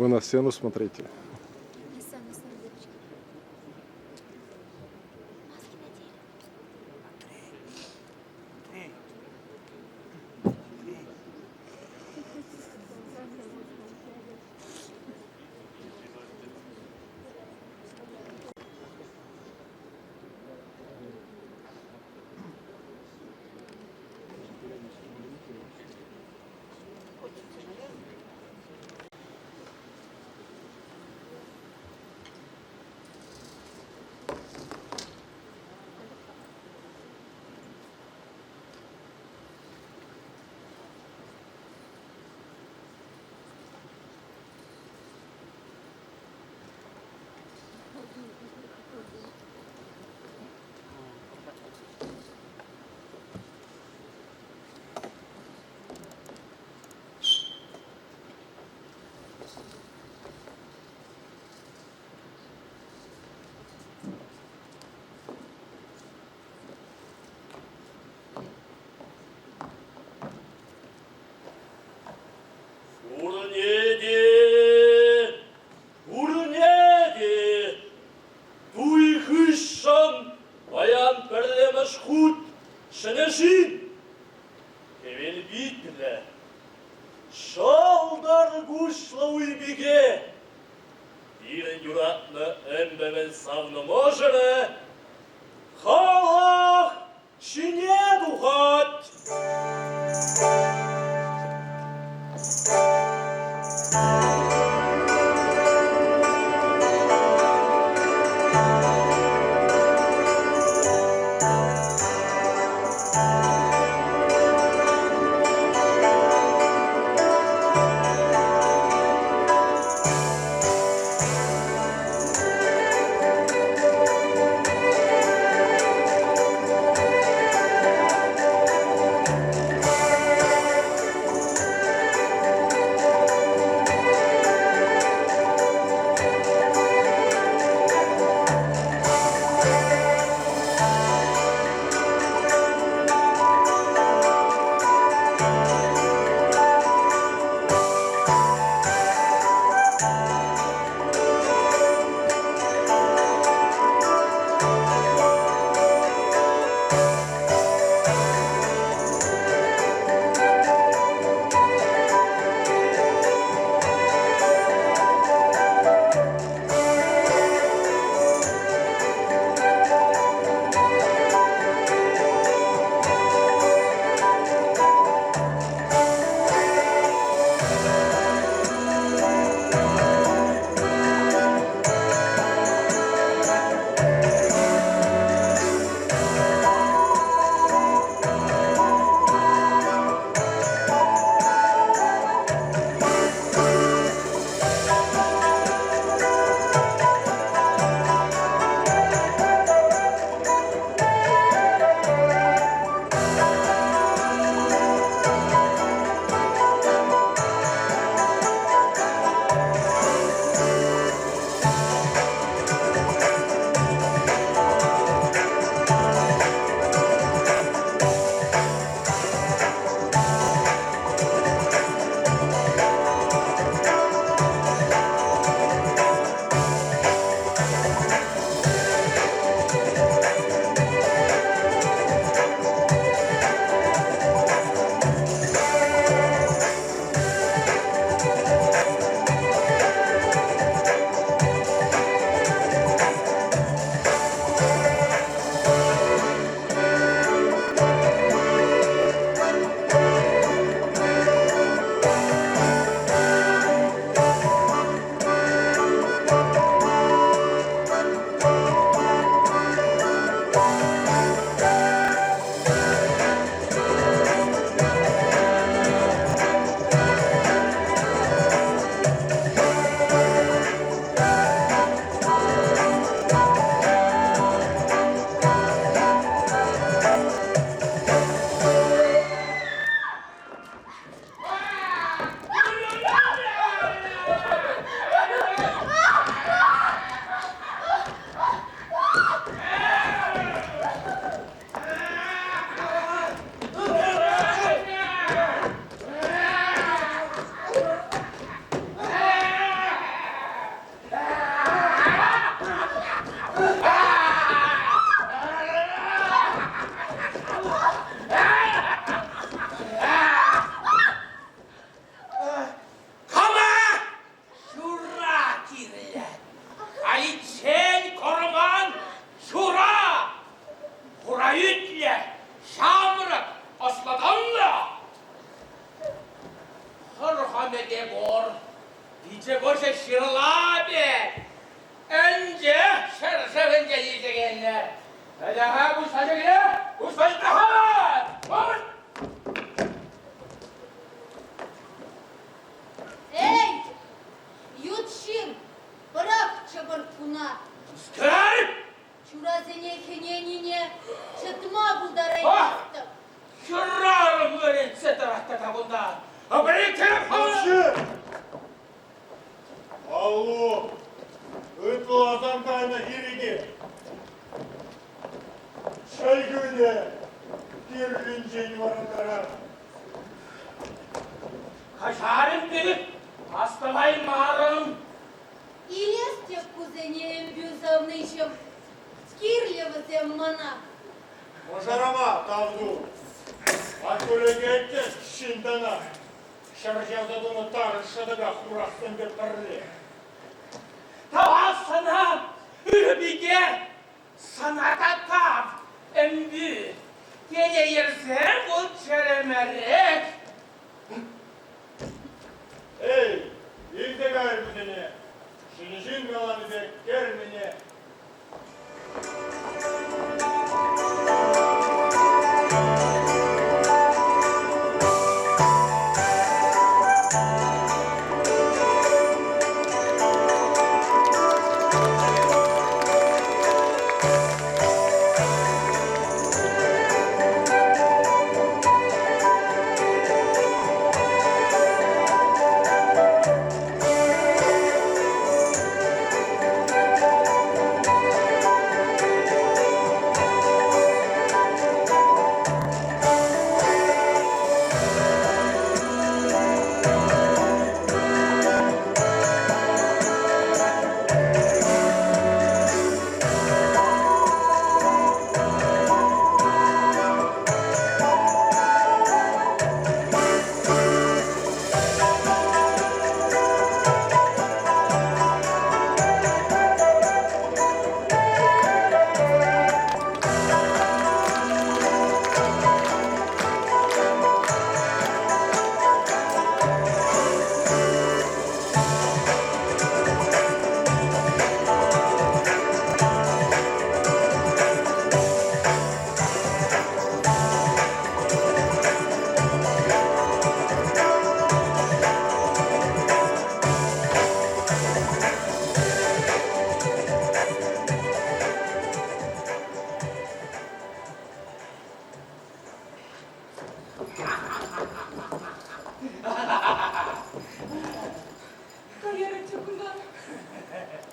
Вы на сцену смотрите. На сцену, на сцену, девочки. Маски надели. Пурне те, пурне те туй хыҫҫӑн паян пӗрремӗш хут ҫӗнӗ ҫын. Хӗвел витлӗ, ҫӑлтӑр куҫлӑ уйпике пирӗн юратнӑ ӗмпӗвӗн савнӑ мӑшӑрӗ халӑх ҫине тухать. Такамӗ те пур. Пичӗ-куҫӗ ҫырла пек. Ӗнтӗ ҫӗршывӗнче илсе килнӗ. Ӗлӗхе пуҫса ҫӗкле, пуҫса ҫӗкле-ха! Эй, ют ҫын, пӑрах чӑпӑрккуна. Мӗскер? Чурасене хӗненине чӑтма пултараймастӑп. Хӗрарӑм вӗрентсе тӑрать тата кунта. Апчи! Алло! Ытла кайнӑ ирӗке. Чӗлхӳне кирлинчен вӑрӑмтарах. Каҫар ӗнтӗ, астӑваймарӑм. Илес тек кусене ӗмпӳ савниҫӗм, кирлӗ вӗсем мана. Мӑшӑрӑма тав ту. Атюлекет те ҫынтанах. Ҫӗршывта тунӑ тарӑн шӑтӑка хурахсемпе пӗрле. Тавах сана, ырӑ пике! Сана та тав, ӗмпӳ! Телейӗрсем вӑл чӗрӗмӗрех! Эй, илсе кайӑр вӗсене! Ҫӗнӗ ҫын каланӑ пек кермене! Каяр ӗнтӗ кунтан.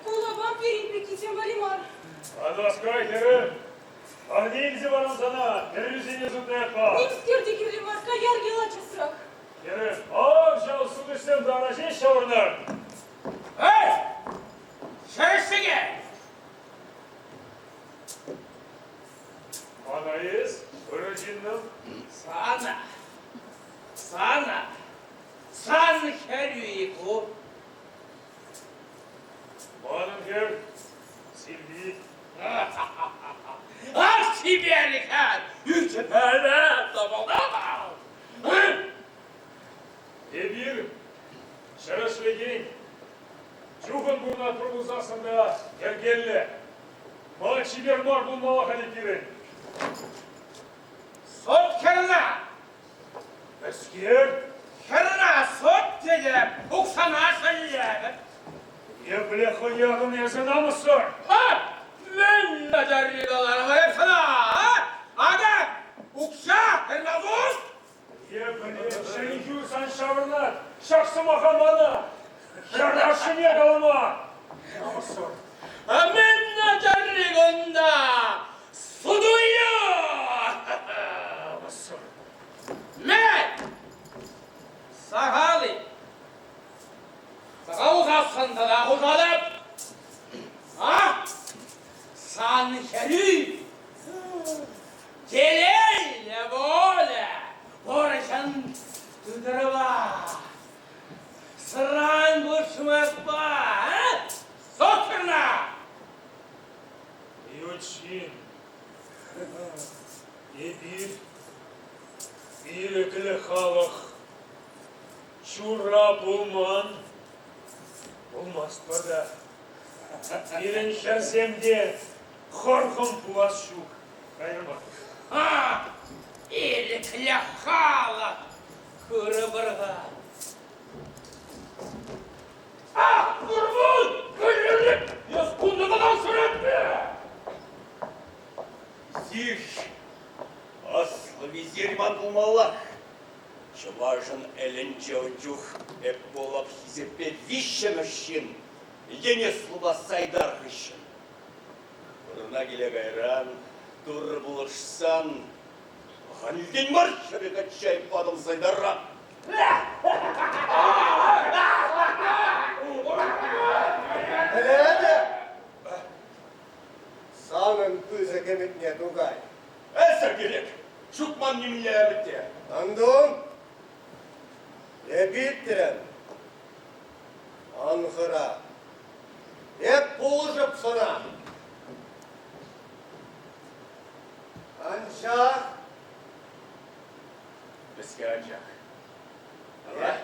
Ку лапам пирӗн пеккисем валли мар. Анаскай хӗрӗм, парне илсе парам сана, хӗрӳсене сутнӑ ятпа. Нимскер те кирлӗ мар, каяр яла часрах. Хӗрӗм, ав ҫав сутӑҫсем тавра ҫеҫ ҫаврӑнар. Эй! Ҫӗрӗшсене! Мана эс, ырӑ ҫыннӑм. Сана, сана, сан хӗрӳ-и ку? Манӑн хӗр, Сильви. Ах, чиперӗ-ха! Ӳчӗ-пӗвӗ тӑпӑлтӑпӑл! Эпир ҫӗрӗшлекен чухӑн пурӑнатпӑр пулсассӑн та йӗркеллӗ. Ма чипер мар пулмалла-ха тет пирӗн. Сот хӗрна! Мӗскер? Хӗрна сот тетӗп, укҫана шеллетӗп. Епле хӑятӑн эсӗ намӑссӑр? Ха! Мӗн начарри каларӑм эп сана, а? Акӑ, укҫа, хӗрна сут! Епле чӗлхӳ сан ҫаврӑнать ҫак сӑмаха мана хӗр ашшӗне калама! Намӑссӑр. Мӗн начарри кунта? Суту-илӳ! Намӑссӑр. Мӗн? Сахал-и? Сахал усассӑн тата хушатӑп. А? Сан хӗрӳ телейлӗ пулӗ, пурҫӑн тутӑрпа, сӑран пушмакпа, соккӑрна! Ют ҫын. Чура пулман. Пулмастпӑр та. Пирӗн хӗрсем те хӑрхӑм пулас ҫук. Кайрӑмах. А, ирӗклӗ халӑх курӑпӑр-ха. А, курман! Кӗлӗрек! Эс кунта тата сӗретме! Визирь, аслӑ визирь ман пулмаллах. Чӑвашӑн ӗлӗнче ун чух эп пулап хисеппе виҫҫӗмӗш ҫын, Енеслупа Сайдар хыҫҫӑн. Пурӑна киле кайран, Турӑ пулӑшсан, ахальтен мар хӗрӗ качча эп патӑм Сайдара. Пӗлетӗп, санӑн пысӑк ӗмӗтне Тукай. Эсӗр кирек, ҫук ман нимле ӗмӗт те. Антун, эп илтрӗм. Ан хӑра. Эп пулӑшӑп сана. Анчах... Мӗскер анчах? Ара?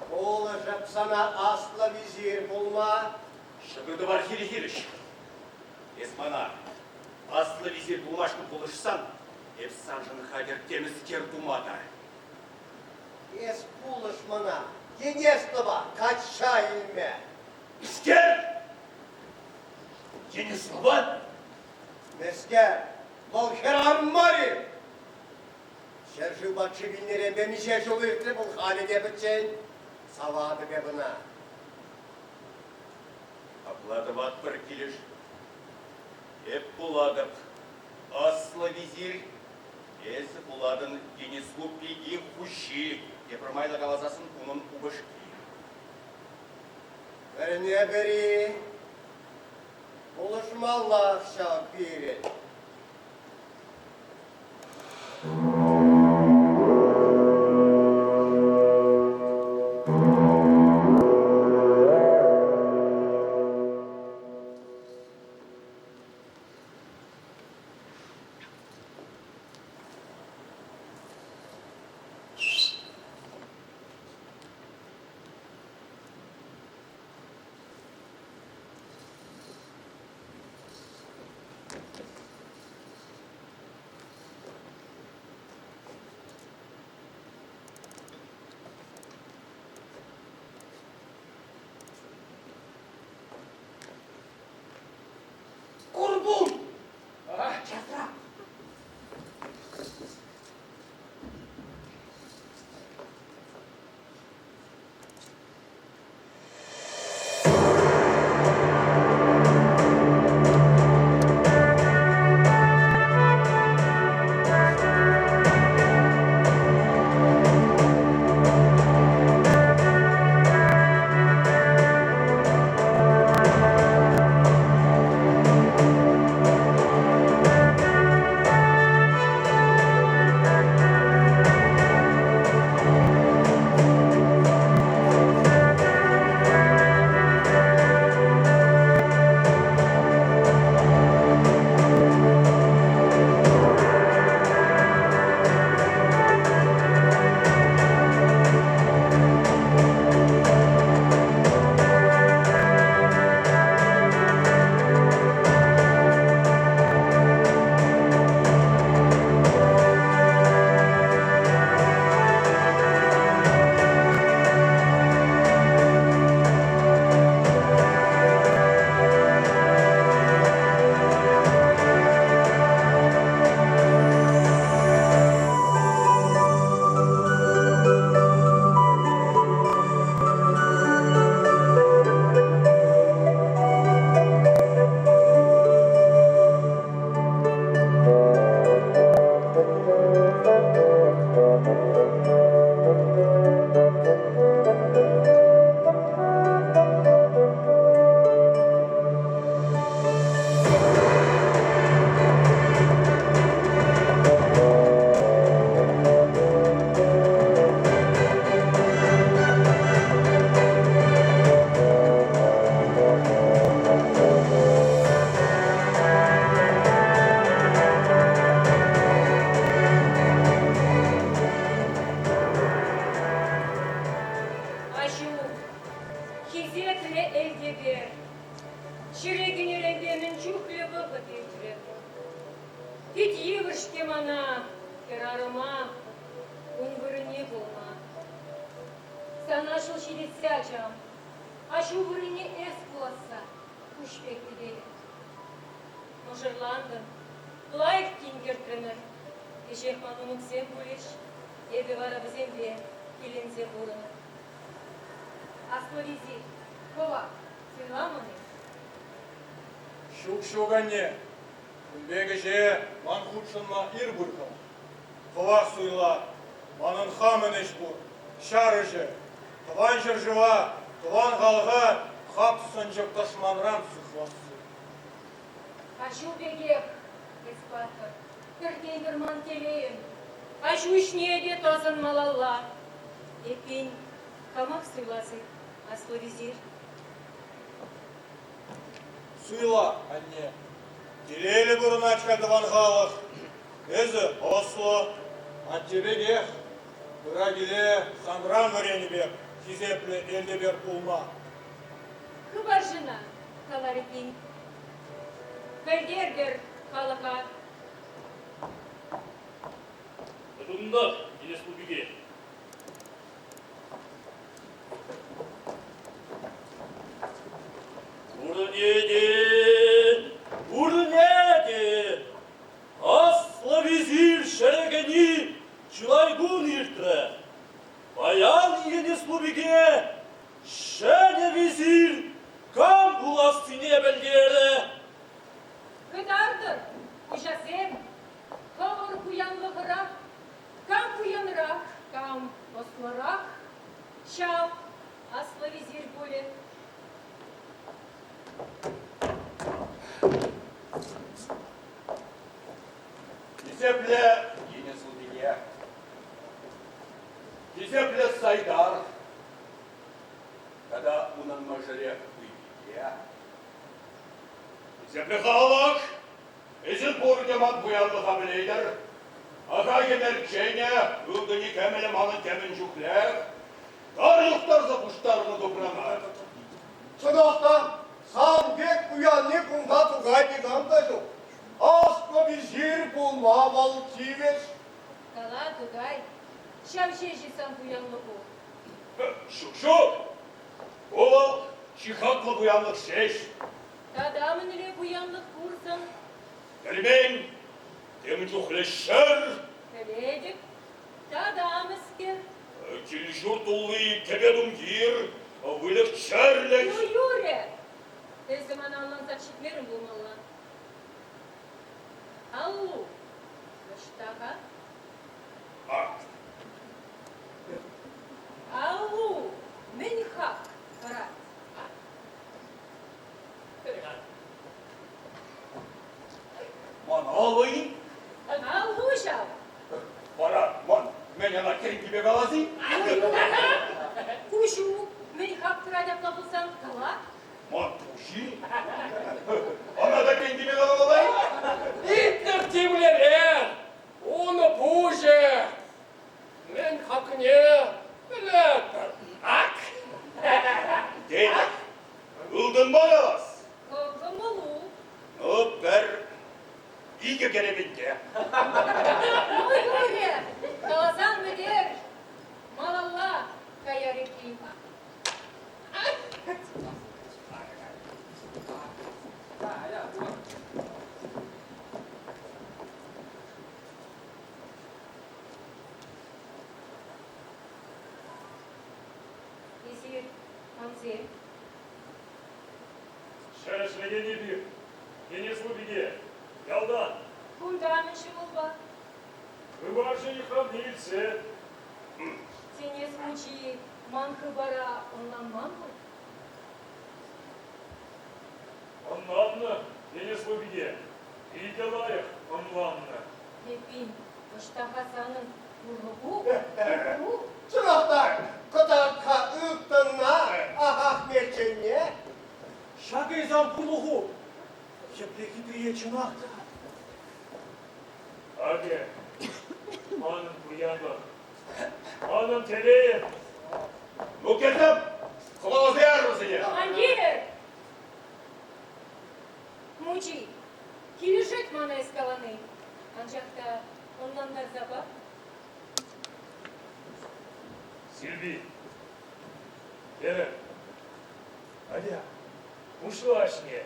Пулӑшӑп сана аслӑ визирь пулма. Ҫӑкӑр-тӑвар хире-хирӗҫ. Эс мана аслӑ визирь пулмашкӑн пулӑшсан, эп саншӑн хатӗр темӗскер тума та. Эс пулӑш мана, Енеслова качча илме. Мӗскер? Енеслова? Мӗскер? Вӑл хӗрарӑм мар-и? Ҫӗршыв патши вилнӗренпе миҫе ҫул иртрӗ вӑл халӗ те пӗччен. Саватӑп эп ӑна. Апла тӑватпӑр килӗш. Эп пулатӑп, аслӑ визирь. Эсӗ пулатӑн Енеслу пики хуҫи, тепӗр майлӑ каласассӑн унӑн упӑшки. Пӗрне-пӗри пулӑшмаллах ҫав пирӗн. вӑхӑт иртрӗ. Пит йывӑр-ҫке мана, хӗрарӑма, ун вырӑнне пулма. Сана ҫул ҫитессе, ачам, аҫу вырӑнне эс пуласса куҫ пек кӗтетӗп. Мӑшӑрлантӑм, лайӑх тин кӗртрӗмӗр. Кӗҫех ман мӑнуксем пулӗҫ, эпӗ вара вӗсемпе киленсе пурӑнӑп. Аслӑ визир, хӑвах суйламӑн-и? Ҫук, ҫук, анне. Кун пек ӗҫе ман хутшӑнма ир пуль-ха. Хӑвах суйла. Манӑн хамӑн ӗҫ пур. Ҫар ӗҫӗ. Тӑван ҫӗршыва, тӑван халӑха хапсӑнчӑк тӑшманран сыхласси. Аҫу пекех, эс паттӑр, пӗртен-пӗр ман телейӗм. Аҫу ӗҫне те тӑсӑн малалла. Эппин, камах суйлас-и, аслӑ визирь? Суйла, анне. Телейлӗ пурӑнать-ха тӑван халӑх. Эсӗ ӑслӑ, атте пекех. Пыра-киле санран вӗреннӗ пек хисеплӗ элтепер пулма. Хыпарҫӑна, каларӗ кин. Пӗлтертӗр халӑха. Тытӑнтӑр, Енеслу пике. Пурне те, пурне те аслӑ визирь ҫӗре кӗни чылай кун иртрӗ. Паян Енеслу пике ҫӗнӗ визирь кам пулассине пӗлтерӗ. Кӑтартӑр, хуҫасем, хӑвӑр пуянлӑхӑра. Кам пуянрах, кам ӑслӑрах, ҫав аслӑ визирь пулӗ. Хисеплӗ Енӗсулпике, хисеплӗ Сайдар тата унӑн мӑшӑрӗ Уйпике, хисеплӗ халӑх, Эсир пурте ман пуянлӑха пӗлетӗр. Ахахӗ мерченӗ, ылтӑнӗ-кӗмӗлӗ манӑн темӗн чухлех. Тар юхтарса пуҫтарнӑ тупрана. Чӑнах та, сан пек пуянни кунта Тукай никам та ҫук. Аслӑ визирь пулма вӑл тивӗҫ. Кала, Тукай, ҫав ҫеҫ-и сан пуянлӑху? Ҫук, ҫук. Ку вӑл чи хаклӑ пуянлӑх ҫеҫ. Тата мӗнле пуянлӑх пур-сан? Пӗлмен, темӗн чухлӗ ҫӗр. Пӗлетӗп. Тата мӗскер? Кил-ҫурт тулли кӗпе-тумтир, выльӑх-чӗрлӗх. Ну, юрӗ. Эсӗ мана ӑнлансах ҫитмерӗн пулмалла. Аллу ӑҫта-ха? Ак. Аллу мӗн хак тӑрать? Ман алӑ-и? Аллу ҫав. Вара ман мӗн ӑна тенкипе калас-и? Куҫу мӗн хак тӑрать апла пулсан, кала. Ман пуҫ-и? Ӑна та тенкипе каламалла-и? Итлӗр тимлерех, унӑн пуҫӗ мӗн хакне пӗлетӗр. Ак! Тен, ылтӑнпа калас? Кӑмӑлу. Ну, пӗр икӗ керементе. Ну, юрӗ, каласан пӗтер. Малалла каяр эппин. Эсир камсем? Ҫӗр ӗҫлекен эпир, Енеслу пике, ялтан. Кунта мӗн ҫӑмӑлпа? Хыпарҫӑ йыхравне илсе. Тенес мучи ман хыпара ӑнланман пуль? Ӑнланнӑ, Енеслу пике, питӗ лайӑх ӑнланнӑ. Эппин, ӑҫта-ха санӑн пурлӑху? Чӑнах та, кӑтарт-ха ылтӑнна, ахах мерченне. Ҫакӑ сан пурлӑху. Епле хитрее чӑнах та. Акӑ, манӑн пуянлӑх, манӑн телейӗм. Ну, кӗтӗм, хӑваласа ярӑр вӗсене. Ан тивӗр! Мучи, мана эс калани. Анчах та ӑнлантарса пар. Сильви, терӗ. Атя, пуҫла ӗҫне.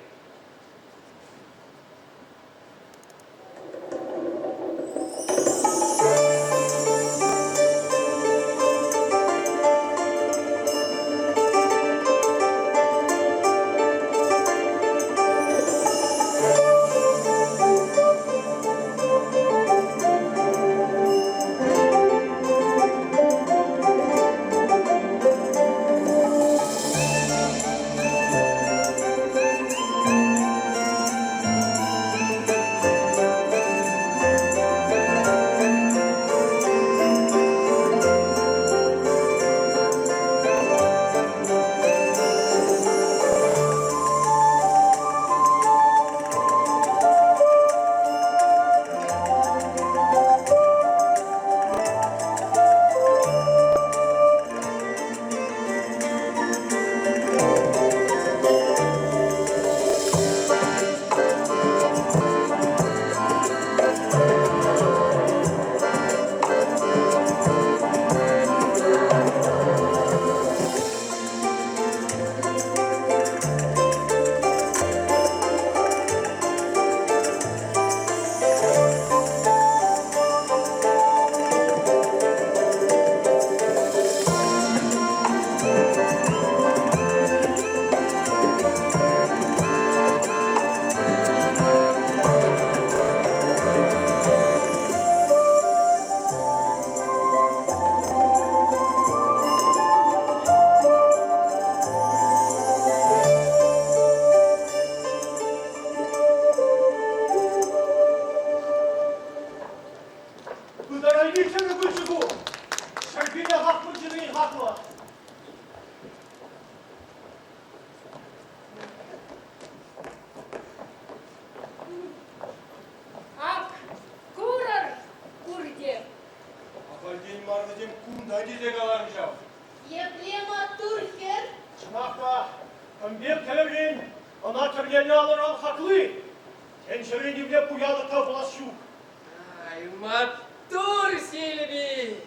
Ытарайми чӗрӗ пулчӗ ку. Ҫӗрпӳне хаклӑ чӗрен хаклӑ. Ак, курӑр пурте. Ахальтен мар вӗсем кунта тесе каларӗ ҫав. Епле маттур хӗр. Чӑнах та, кӑмпек тӗлӗрен ӑна тӗрленӗ алӑран хакли. Тӗнчере нимле пуянлӑх та пулас ҫук. Ай, маттур, Сильви!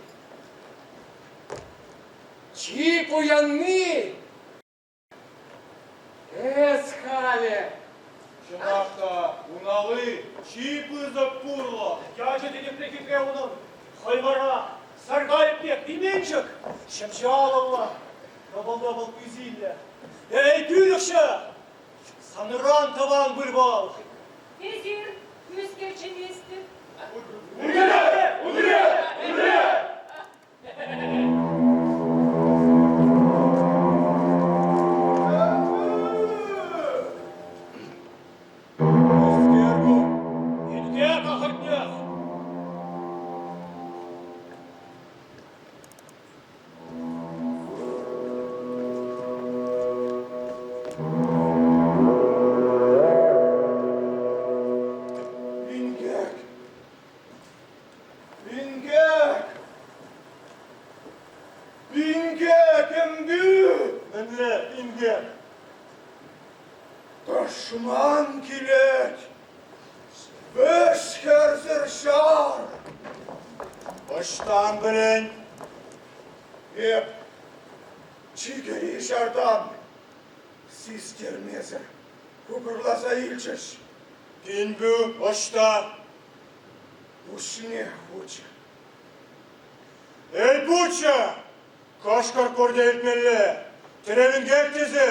Чи пуянни эс халӗ. Чӑнах та, ун алли чи пысӑк пурлӑх. Ячӗ те епле хитре унӑн. Хӑй вара саркайӑк пек именчӗк, ҫемҫе алӑллӑ, тӑпӑл-тӑпӑл пӳ-силлӗ. Эй, тӳлӗхҫӗ! Санран тӑван пуль вӑл. Эсир мӗскер чӗнместӗр? Уре! Уре! Уре! Мӗскер ку? Инкек ахӑртнех. Инкек! Инкек! Инкек, ӗмпӳ! Мӗнле инкек? Тӑшман килет! Вӗҫ-хӗрсӗр ҫар! Ӑҫтан пӗлен? Эп чикӗри ҫартан систермесӗр кукӑрласа илчӗҫ. Пинпӳ ӑҫта? Пуҫне хучӗ. Эй, пуччӑ! Кӑшкӑр пурте илтмелле! Тӗревӗнкек тесе!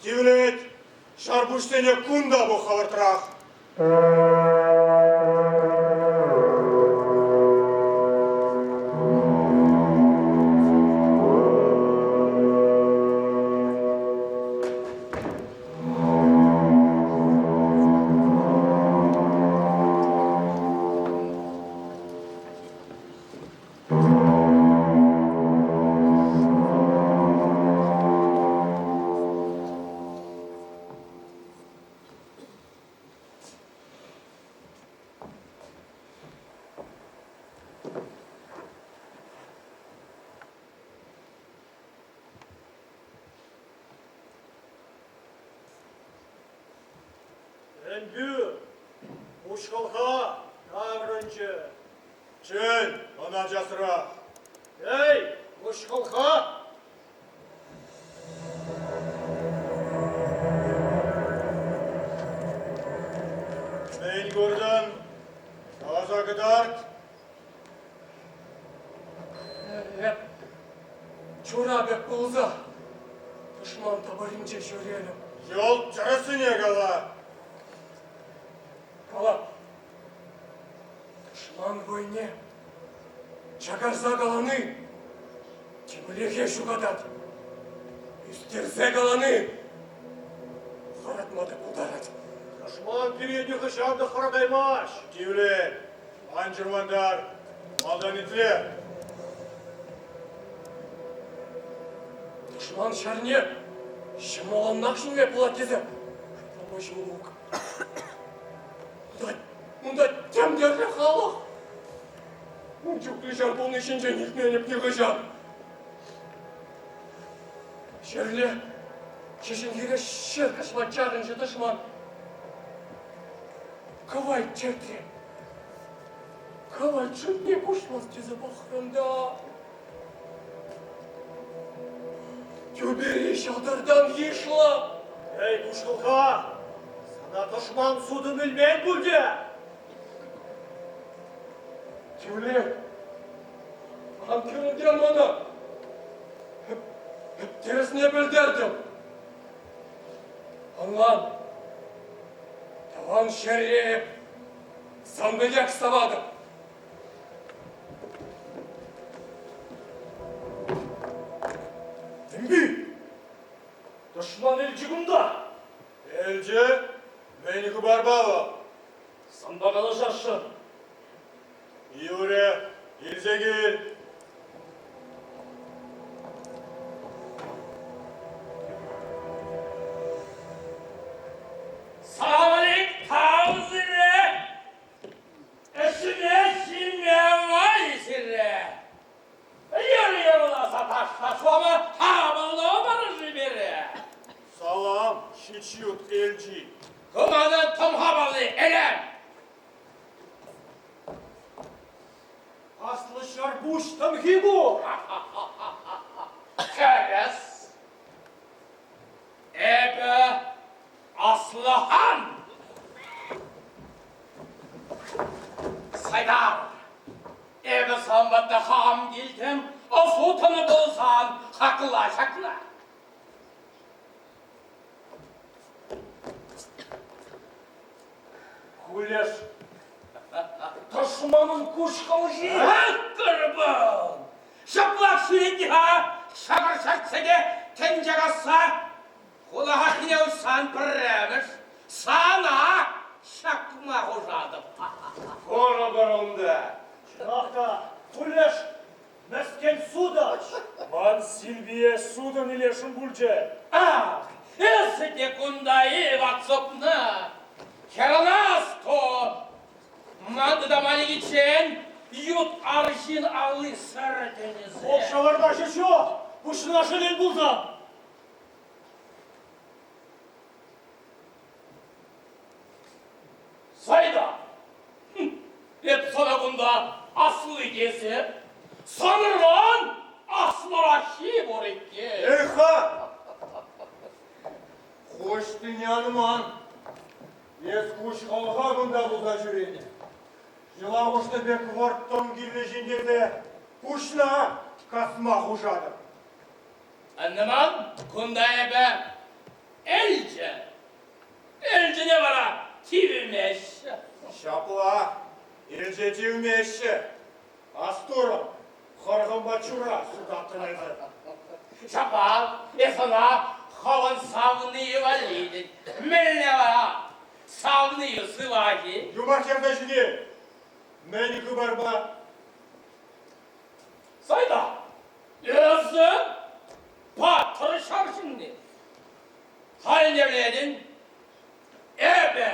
Тивлет! Ҫарпуҫсене кунта пух хӑвӑртрах! Ӗмпӳ! Куҫ-хӑлха таврӑнчӗ. Чӗн ӑна часрах. Эй, куҫ-хӑлха! Мӗн куртӑн? Каласа кӑтарт. Эп чура пек пулса тӑшман тапӑрӗнче ҫӳрерӗм. Йӑлт тӗрӗссине кала. Кала. Тӑшман вӑйне чакарса калани темлӗхе ҫухатать. Ӳстерсе калани хӑратма та пултарать. Тӑшман пире нихӑҫан та хӑратаймасть. Тивлет, ан чӑрмантар, малтан итле. Тӑшман ҫарне ҫӑмӑллӑнах ҫӗнме пулать тесе шутлама ҫук. Унта тем тӗрлӗ халӑх. Ун чухлӗ ҫар пулни ҫинчен илтмен эп нихӑҫан. Ҫӗрле ҫеҫенхире ҫӗр каҫма чарӑнчӗ тӑшман. Кӑвайт чӗртрӗ. Кӑвайт шутне пуҫлас тесе пӑхрӑм та. Тӳпери ҫӑлтӑртан йышлӑ. Эй, кушкӑлха! Сана тӑшман сутӑн илмен пуль те? Тӳле, ан кӳрентер мана. Эп тӗрӗсне пӗлтертӗм. Ӑнлан, тӑван ҫӗре эп сан пекех саватӑп. Тӗмпи! Тӑшман элчи кунта! Элчӗ, мӗн хыпарпа вӑл? Санпа калаҫасшӑн. Юрӗ, илсе кил. Саламалейк, тав сире! Ӗҫме ҫиме май сире! Юр-юрласа ташлама хамӑрлӑ пире! Салам, ҫич ют элчи! Ку манӑн тӑмхапалли элем! Аслӑ ҫарпуҫ тӑмхи ку! Тӗрӗс! Эпӗ аслӑ хан! Сайдар, эпӗ сан патна хам килтӗм, ӑсу тӑнӑ пулсан хакла ҫакна. Кулеш, тӑшманӑн куҫ хӑлхи. Кӑрпӑн! Ҫаплах ҫӳрет-и-ха ҫакӑр ҫаксене тӗнче касса? Хула хакне уҫсан пӗрремӗш сана ҫакма хушатӑп. Курӑпӑр унта. Чӑнах та, кулеш мӗскен сутӑҫ. Ман Сильвие сутӑн илесшӗн пулчӗ. Ах, эсӗ те кунта-и, ватсӑпнӑ? Хӗрӑнас ту! Ман тытама лекиччен ют арҫын алли сӗртӗнсе. Укҫалармаҫҫӗ ҫук, пуҫна шӗлен пулсан. Сайда! Эп сана кунта асли тесе, санран аслӑраххи пур иккен. Эх-ха! Хуҫтине анман. Эс куҫ хӑлха кунта пулса ҫӳренӗ. Йӑла хушнӑ пек вӑрттӑн килнӗ ҫын тесе пуҫна касма хушатӑп. Ӑнман, кунта эпӗ элчӗ. Элчӗне вара тивмеҫҫӗ. Ҫапла, элче тивмеҫҫӗ. Астурӑм, хӑрхӑмпа чура сутаттӑн эсӗ. Ҫапла, эс ӑна хӑвӑн савнийӗ валли тет. Мӗнле вара? Савнийӗ сывах-и? Юмах ярса ҫитет. Мӗн хыпарпа? Сайда, эсӗ паттӑр ҫар ҫынни. Халь тӗлетӗн, эпӗ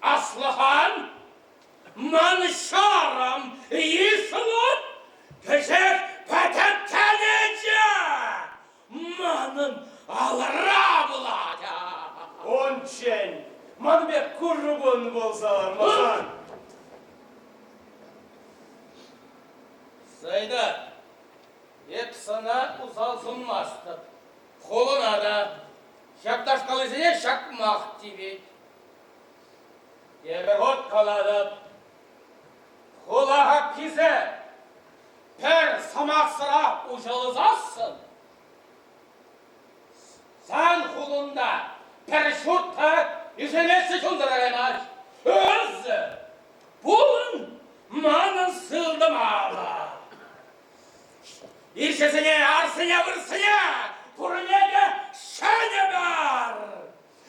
аслӑ хан, ман ҫарӑм йышлӑ, кӗҫех пӗтӗм тӗнче манӑн алра пулать. Унччен ман пек курпун пулсан. Пӑсса лармасан. Сайда, эп сана усал сунмастӑп. Хулана та ҫакнашкаллисене ҫакмах тивет. Тепӗр хут калатӑп, хула хапхисем пӗр сӑмахсӑрах уҫӑлсассӑн сан хулунта пӗр ҫурт та ишӗлесси ҫунса каймасть. Эсӗ пулӑн манӑн сылтӑм алӑ. Ирҫесене, арсене, вырӑссене пурне те ҫӗнӗпӗр!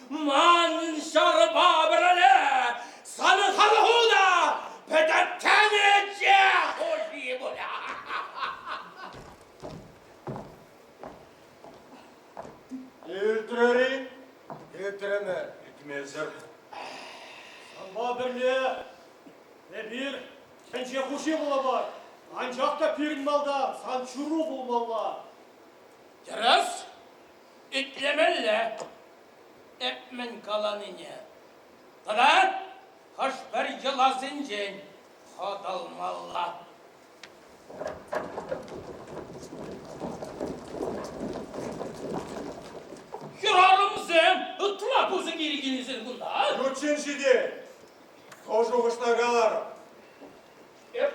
Манӑн ҫарпа пӗрле санӑн халӑху та пӗтӗм тӗнче хуҫи пулӗ. Илтрӗр-и? Илтрӗмӗр. Илтмесӗр. Санпа пӗрле эпир тӗнче хуҫи пулӑпӑр. Анчах та пирӗн малтан сан чуру пулмалла. Тӗрӗс. Итлемелле эп мӗн каланине. Тата хӑш-пӗр йӑласенчен хӑтӑлмалла. Хӗрарӑмсем ытла пысӑк ирӗк илнисен кунта. Ют ҫын ҫитет. Хӑв шухӑшна каларӑм. Эп,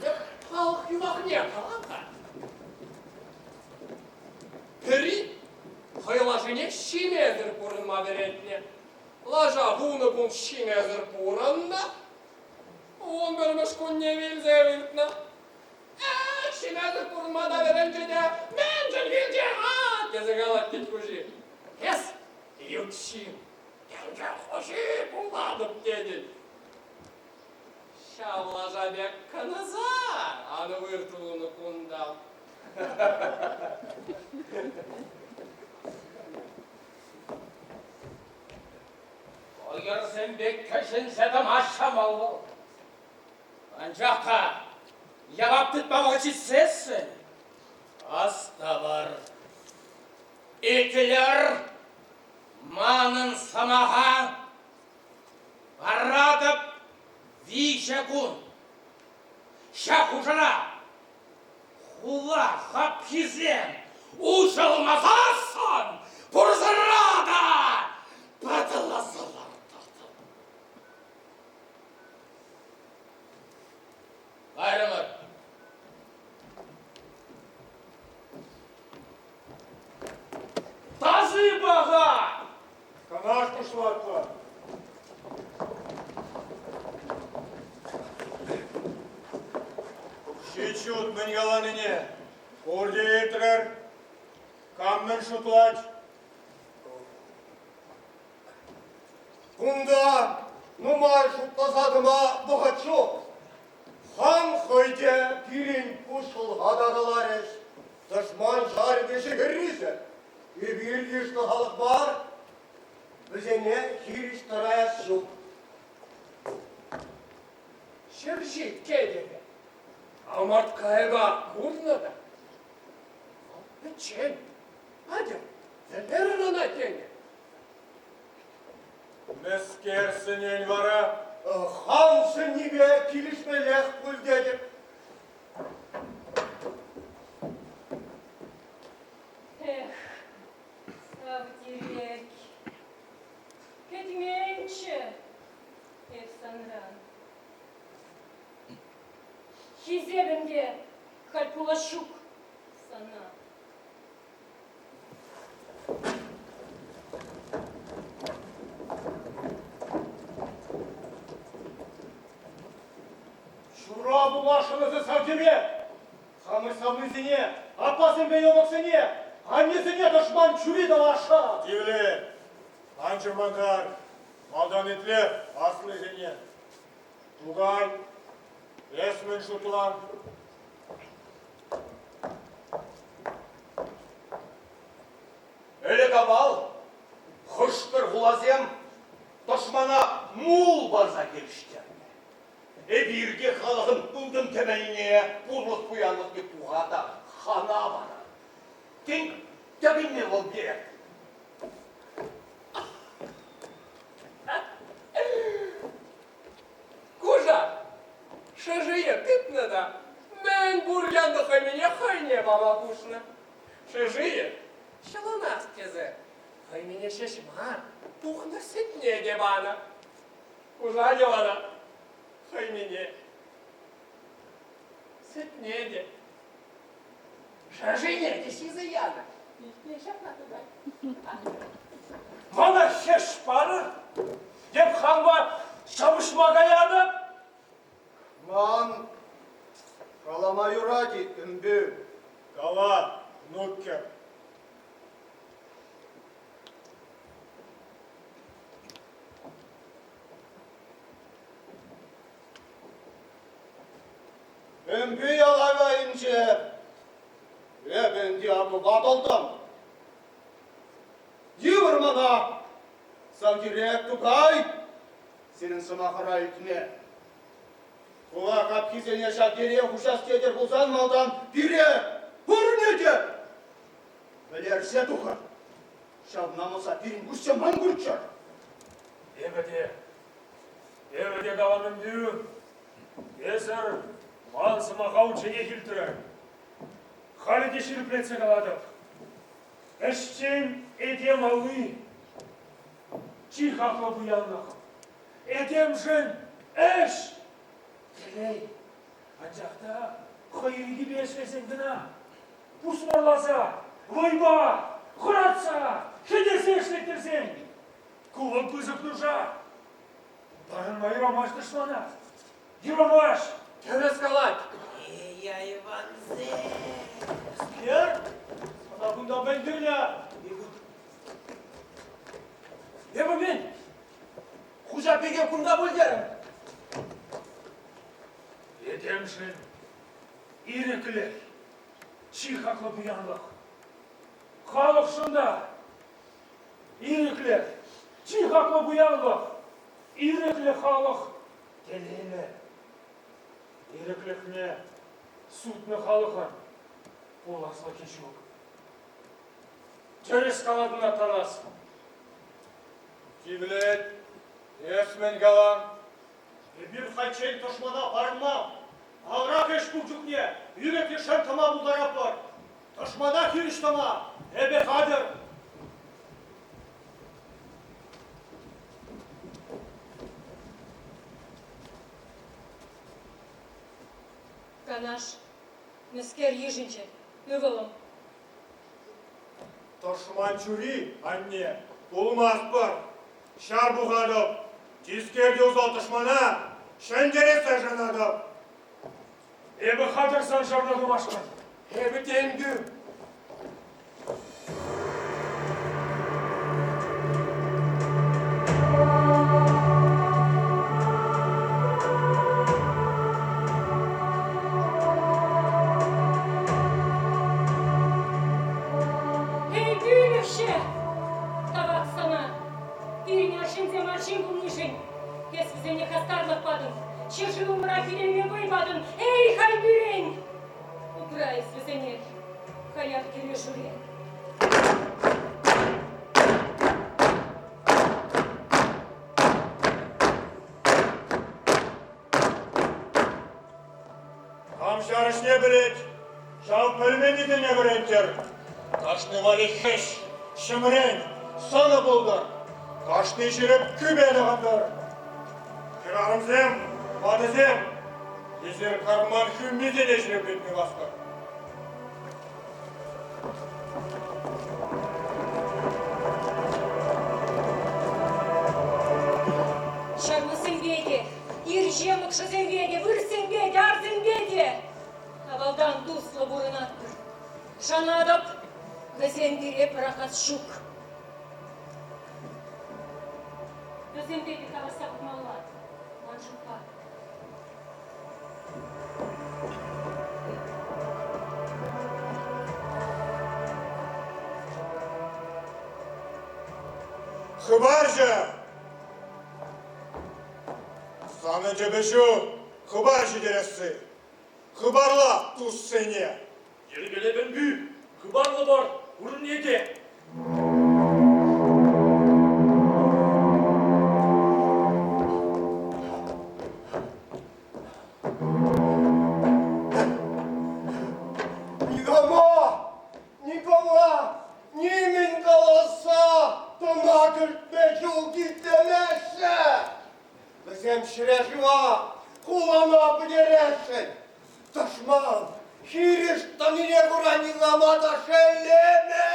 эп халӑх юмахне калам-ха. Пӗри хӑй лашине ҫимесӗр пурӑнма вӗрентнӗ. Лаша вунӑ кун ҫимесӗр пурӑннӑ, 11-мӗш кунне вилсе выртнӑ. Эх, ҫимесӗр пурӑнма та вӗренчӗ те, мӗншӗн вилчӗ-ха? тесе калать тет хуҫи. Эс, ют ҫын, тӗнче хуҫи пулатӑп тетӗн. Ҫав лаша пек кӑнӑса ан вырт вунӑ кунта. Ӑйӑрсем пек кӗҫенсе тӑма ҫӑмӑл вӑл. Анчах та явап тытма вӑхӑт ҫитсессӗн астӑвӑр. Итлӗр манӑн сӑмаха. Паратӑп виҫӗ кун. Ҫак хушӑра хула хапхисем уҫӑлмасассӑн пурсӑра та пӑтӑласа лартатӑп. Кайрӑмӑр. Таши паха! Канаш пуҫлатпӑр. Ҫичют мӗн каланине пурте илтрӗр. Кам мӗн шутлать? Кунта нумай шутласа тӑма вӑхӑт ҫук. Хан хӑй те пирӗн пуҫлӑха та каларӗҫ. Тӑшман ҫарӗ вӗҫӗ-хӗррисӗр. Эпир йышлӑ халӑх мар, вӗсене хирӗҫ тӑраяс ҫук. Ҫерҫи тетӗпӗ ӑмӑрткайӑка курнӑ та вӑл пӗччен. Атя, вӗлерӗр ӑна тенӗ. Мӗскер сӗнен вара? Хан сӗннипе килӗшмеллех пуль тетӗп. Эх, Савтирек, кӗтменччӗ эп санран. Хисепӗм те халь пулас ҫук сана. Ҫура пуласшӑн эсӗ Савтирек! Хамӑр савнисене, аппасемпе йӑмӑксене, аннесене тӑшман чури тӑвасшӑн. Тивлет, ан чӑрмантар, малтан итле аслисене. Тукай, эс мӗн шутлан? Ӗлӗк-авал хӑш-пӗр хуласем тӑшмана мул парса килӗштернӗ. Эпир те халӑхӑн ылтӑн кӗмӗлне, пурлӑх пуянлӑхне пуха та хана парар. Тен, тӗкӗннӗ вӑл пек. пама хушнӑ. Шӑшийӗ ҫӑлӑнас тесе хӑймине ҫеҫ мар, пухнӑ сӗтне те панӑ. Кушакӗ вара хӑймине, сӗтне те, шӑшине те ҫисе янӑ. Илтне ҫакна тытать. Мана хӗҫ парӑр, эп хампа ҫапӑҫма каятӑп. Ман калама юрать-и, ӗмпӳ? Кала, нуккер. Ӗмпӳ ялавӗ айӗнче эпӗ ӗнтӗ акӑ ватӑлтӑм. Йывӑр мана, сан тӳрех Тукай, сирӗн сӑмахӑра илтме. Хула хапхисене ҫав тери хуҫас тетӗр пулсан малтан пире пурне те вӗлерсе тухӑр. Ҫав намӑса пирӗн куҫсем ан курччӑр. Эпӗ те, эпӗ те калам ӗнтӗ, эсӗр ман сӑмаха унчченех илтрӗр. Халӗ те ҫирӗплетсе калатӑп. Ӗҫчен этем алли чи хаклӑ пуянлӑх. Этемшӗн ӗҫ телей. Анчах та хӑй ирӗкӗпе ӗҫлесен кӑна пусмӑрласа, вӑйпа, хӑратса, хӗтӗрсе ӗҫлеттерсен ку вӑл пысӑк нуша. Парӑнма юрамасть тӑшмана. Юрамасть! Тӗрӗс калать. Эй, айвансем! Скер, сана кунта пӗлтӗрнӗ. Эпӗ мӗн? Хуҫа пике кунта пуль терӗм. Этемшӗн ирӗклӗх чи хаклӑ пуянлӑх. Халӑхшӑн та ирӗклӗх чи хаклӑ пуянлӑх. Ирӗклӗ халӑх телейлӗ. Ирӗклӗхне сутнӑ халӑхӑн пуласлӑхӗ ҫук. Тӗрӗс калатӑн, Атанас. Тивлет, эс мӗн калан? Эпир хальччен тӑшмана парӑнман. Алрах ӗҫ пур чухне ирӗклӗ шӑн тӑма пултаратпӑр. Тӑшмана хирӗҫ тӑма эпӗ хатӗр. Канаш, мӗскер йышӑнчӗ, ывӑлӑм? Тӑшман чури, анне, пулмастпӑр. Ҫар пухатӑп, тискер те усал тӑшмана ҫӗнтерессе шанатӑп. Эпӗ хатӗр сан ҫавна тумашкӑн. Эпӗ тенкӗ. Эй, пӳлӗхҫӗ! Тавах сана! Пирӗн арҫынсем арҫын пулнишӗн эс вӗсене хастарлӑх патӑн, ҫӗршывӑмӑра хӳтӗлеме вӑй патӑн. Эй, халь пирӗн! Упра эс вӗсене, хаяр кӗрешӳре. Кам ҫар ӗҫне пӗлет, ҫав пӗлменнисене вӗрентӗр. Кашни валли хӗҫ, ҫӗмрен, сӑнӑ пултӑр. Кашни ҫирӗп кӳме тӑхӑнтӑр. Хӗрарӑмсем, ватӑсем, эсир карман хӳмисене ҫирӗплетме васкӑр. Ҫармӑссемпе те, ирҫе мӑкшӑсемпе те, вырӑссемпе те, арсемпе те авалтан туслӑ пурӑнатпӑр. Шанатӑп, вӗсем пире пӑрахас ҫук. Вӗсемпе те калаҫса пӑхмалла, ман шутпа. Хыпарҫӑ! Санӑн тӗпӗ ҫук, хыпар ҫитересси. Хыпарла туссене. Йӗркелепӗнпӳ, хыпарлӑпӑр пурне те. Никама! ҫӗре-шыва, хулана пӗтересшӗн. Тӑшман хирӗҫ тӑнине кура никама та шеллемӗ.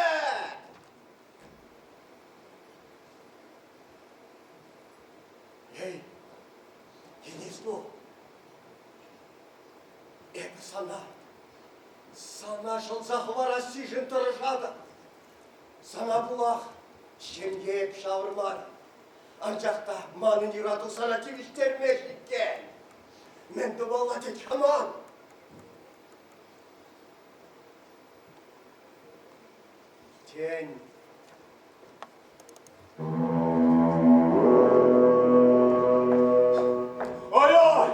Эй, Денислу, эпӗ сана, сана ҫӑлса хӑварассишӗн тӑрӑшатӑп. Сана пулах ҫемье эп ҫавӑрмарӑм. Анчах та манӑн юрату сана тивӗҫтермест иккен. Мӗн тумалла тет-ха ман? Тен, Ай-ай!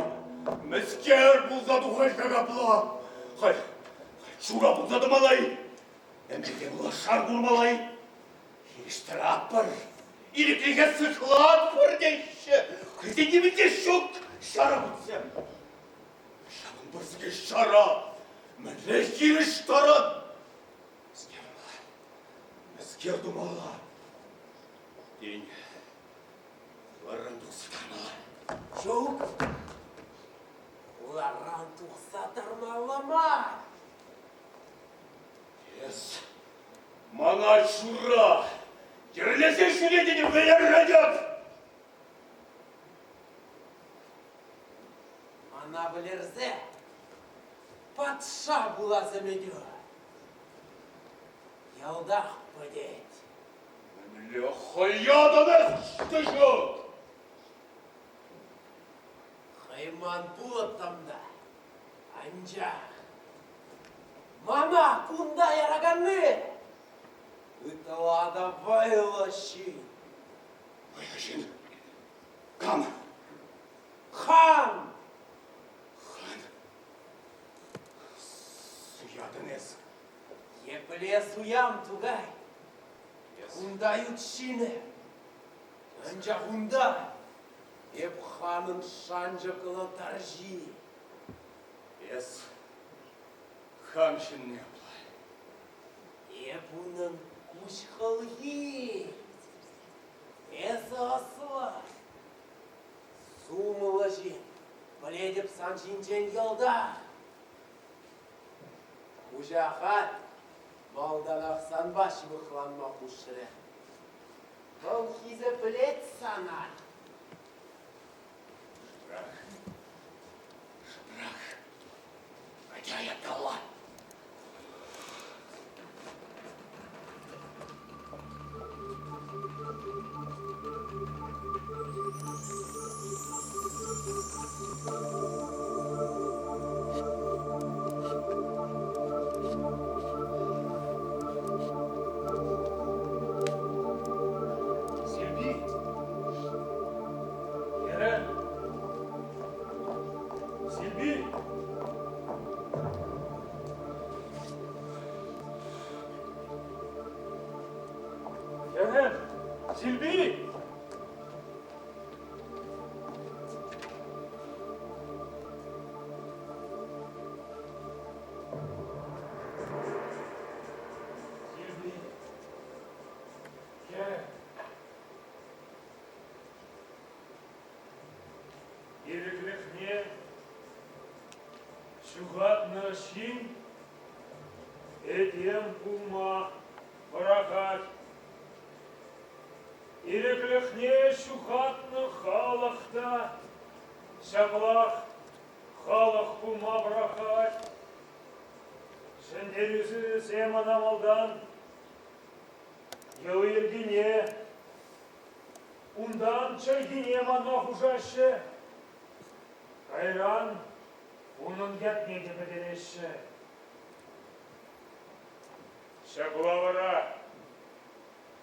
Мӗскер пулса тухать-ха капла? Халь, чура пулса тӑмалла-и? Ӗмӗрте пула шар курмалла-и? Хирӗҫ тӑратпӑр, ирӗклӗхе сыхлатпӑр теҫҫӗ. Хӑйсен нимӗн те ҫук ҫара путсем. Ҫавӑн пысӑк ҫара мӗнле хирӗҫ тӑрӑн? Мӗскер тумалла? Мӗскер тумалла? Тен, хуларан тухса тармалла? Ҫук, хуларан тухса тармалла мар. Эс мана чура йӗрлесе ҫӳретӗн вӗлерӗтӗп! Мана вӗлерсе патша пулас ӗмӗтӳ йӑлтах пӗтет. Мӗнле хӑятӑн эс, ҫук? Хӑйман пулӑттӑм та, анчах мана кунта яраканни ытла та вӑйлӑ ҫын. Вӑйлӑ ҫын? Кам? Хан! Хан? Суятӑн эс. Епле суям, Тукай? Кунта ют ҫынӗ. Анчах унта эп ханӑн шанчӑклӑ тарҫи. Эс хан ҫынни апла. Эп унӑн куҫ хӑлхи. Эсӗ ӑслӑ, сумлӑ ҫын. Пӗлетӗп сан ҫинчен йӑлтах. Хуҫа халь малтанах санпа ҫывӑхланма хушрӗ. Вӑл хисеплет сана. Шӑпрах, шӑпрах, атя яталла. Сильви! Хӗрӗм! Сильви! Хӗрӗм! Сильви! Сильви! Хӗрӗм! Ирӗклӗхне ҫухатнӑ ҫын этем пулма пӑрахать. Ирӗклӗхне ҫухатнӑ халӑх та ҫаплах халӑх пулма пӑрахать. Ҫӗнтерӳҫӗсем ӑна малтан йӑли-йӗркине, унтан чӗлхине манма хушаҫҫӗ, кайран унӑн ятне те пӗтереҫҫӗ. Ҫапла вара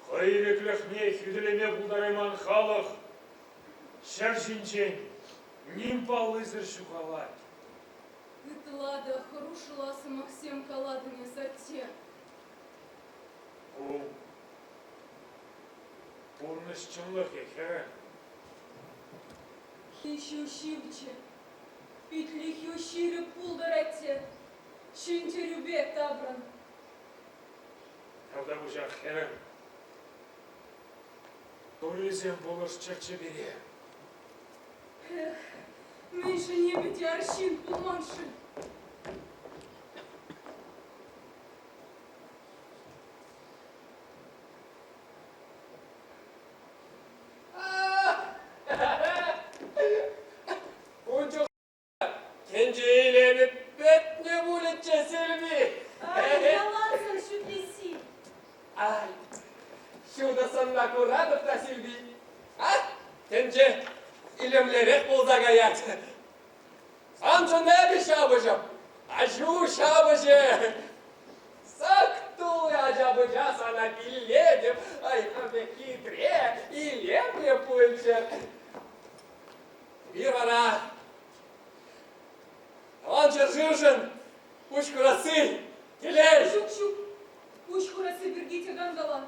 хӑй ирӗклӗхне хӳтӗлеме пултарайман халӑх ҫӗр ҫинчен ним паллисӗр ҫухалать. Ытла та хӑрушла сӑмахсем калатӑн эс, атте. Ку пурнӑҫ чӑнлӑхӗ, хӗрӗм. Хӗҫӳ ҫивчӗ, питлӗхӳ ҫирӗп пултӑр, атте. Ҫӗнтерӳпе таврӑн. Тавтапуҫах, хӗрӗм. Туррисем пулӑшчӑрччӗ пире. Эх, мӗншӗн эпӗ те арҫын пулман-ши? Ун чух тӗнче илемӗ пӗтнӗ пулӗччӗ, Сильви. Ай, ялансӑр шӳтлесси. Ай, ҫутӑ сӑнна куратӑп та, Сильви. А, тӗнче илемлӗрех пулса каять. Саншӑн эпӗ ҫапӑҫӑп, аҫу ҫапӑҫӗ. Сак тулли ача-пӑча сана пиллетӗп, ай, хам пек хитре, илемлӗ пулчӗ. Эпир вара Тӑван ҫӗршывшӑн пуҫ хурасси телей! Ҫук, ҫук, пуҫ хурасси пирки те ан кала.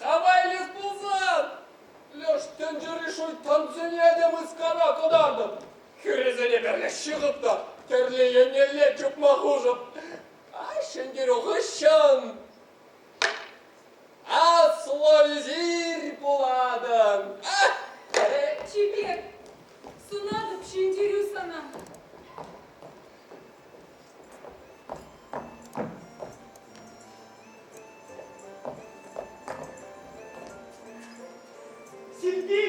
Хама илес пулсан, леш тӗнчери шуйттансене те мыскара кӑтартӑп. Хӳресене пӗрле ҫыхӑп та тӗрлӗ еннелле чупма хушӑп. Ай, ҫӗнтерӳ хыҫҫӑн аслӑ визирь пулатӑн. Чипер, сунатӑп ҫӗнтерӳ сана. Сильви!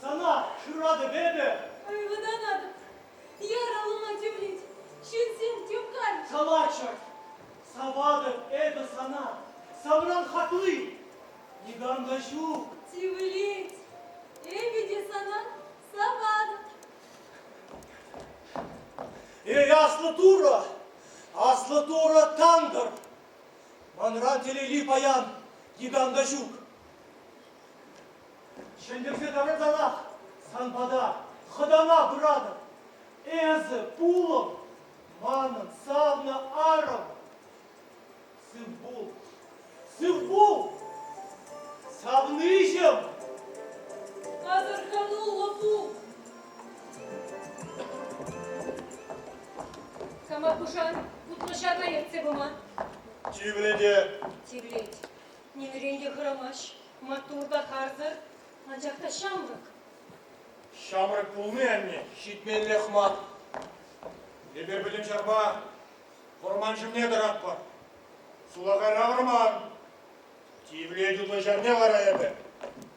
Сана шыратӑп эпӗ! Ай, вӑтанатӑп. Яр аллума тивлет. Ҫынсем тем калӗҫ. Калаччӑр. Саватӑп эпӗ сана. Санран хакли никам та ҫук. Тивлет. Эпӗ те сана саватӑп. Эй, аслӑ Турӑ! Аслӑ Турӑ тантӑр! Манран телейли паян никам та ҫук. Ҫӗнтерсе таврӑнсанах сан пата хӑтана пыратӑп. Эсӗ, пулӑм, манӑн савнӑ арӑм. Сыв пул, сыв пул, савниҫӗм! Асӑрхануллӑ пул! Кама хушан утлӑ ҫарна ертсе пыма? Тивлете. Тивлет. Нимрен те хӑрамасть, маттур та харсӑр, анчах та ҫамрӑк. Ҫамрӑк пулни, анне, ҫитменлех мар. Эпир пӗтӗм ҫарпа вӑрман ҫумне тӑратпӑр. Сулахайра вӑрман. Тивлет утлӑ ҫарне вара эпӗ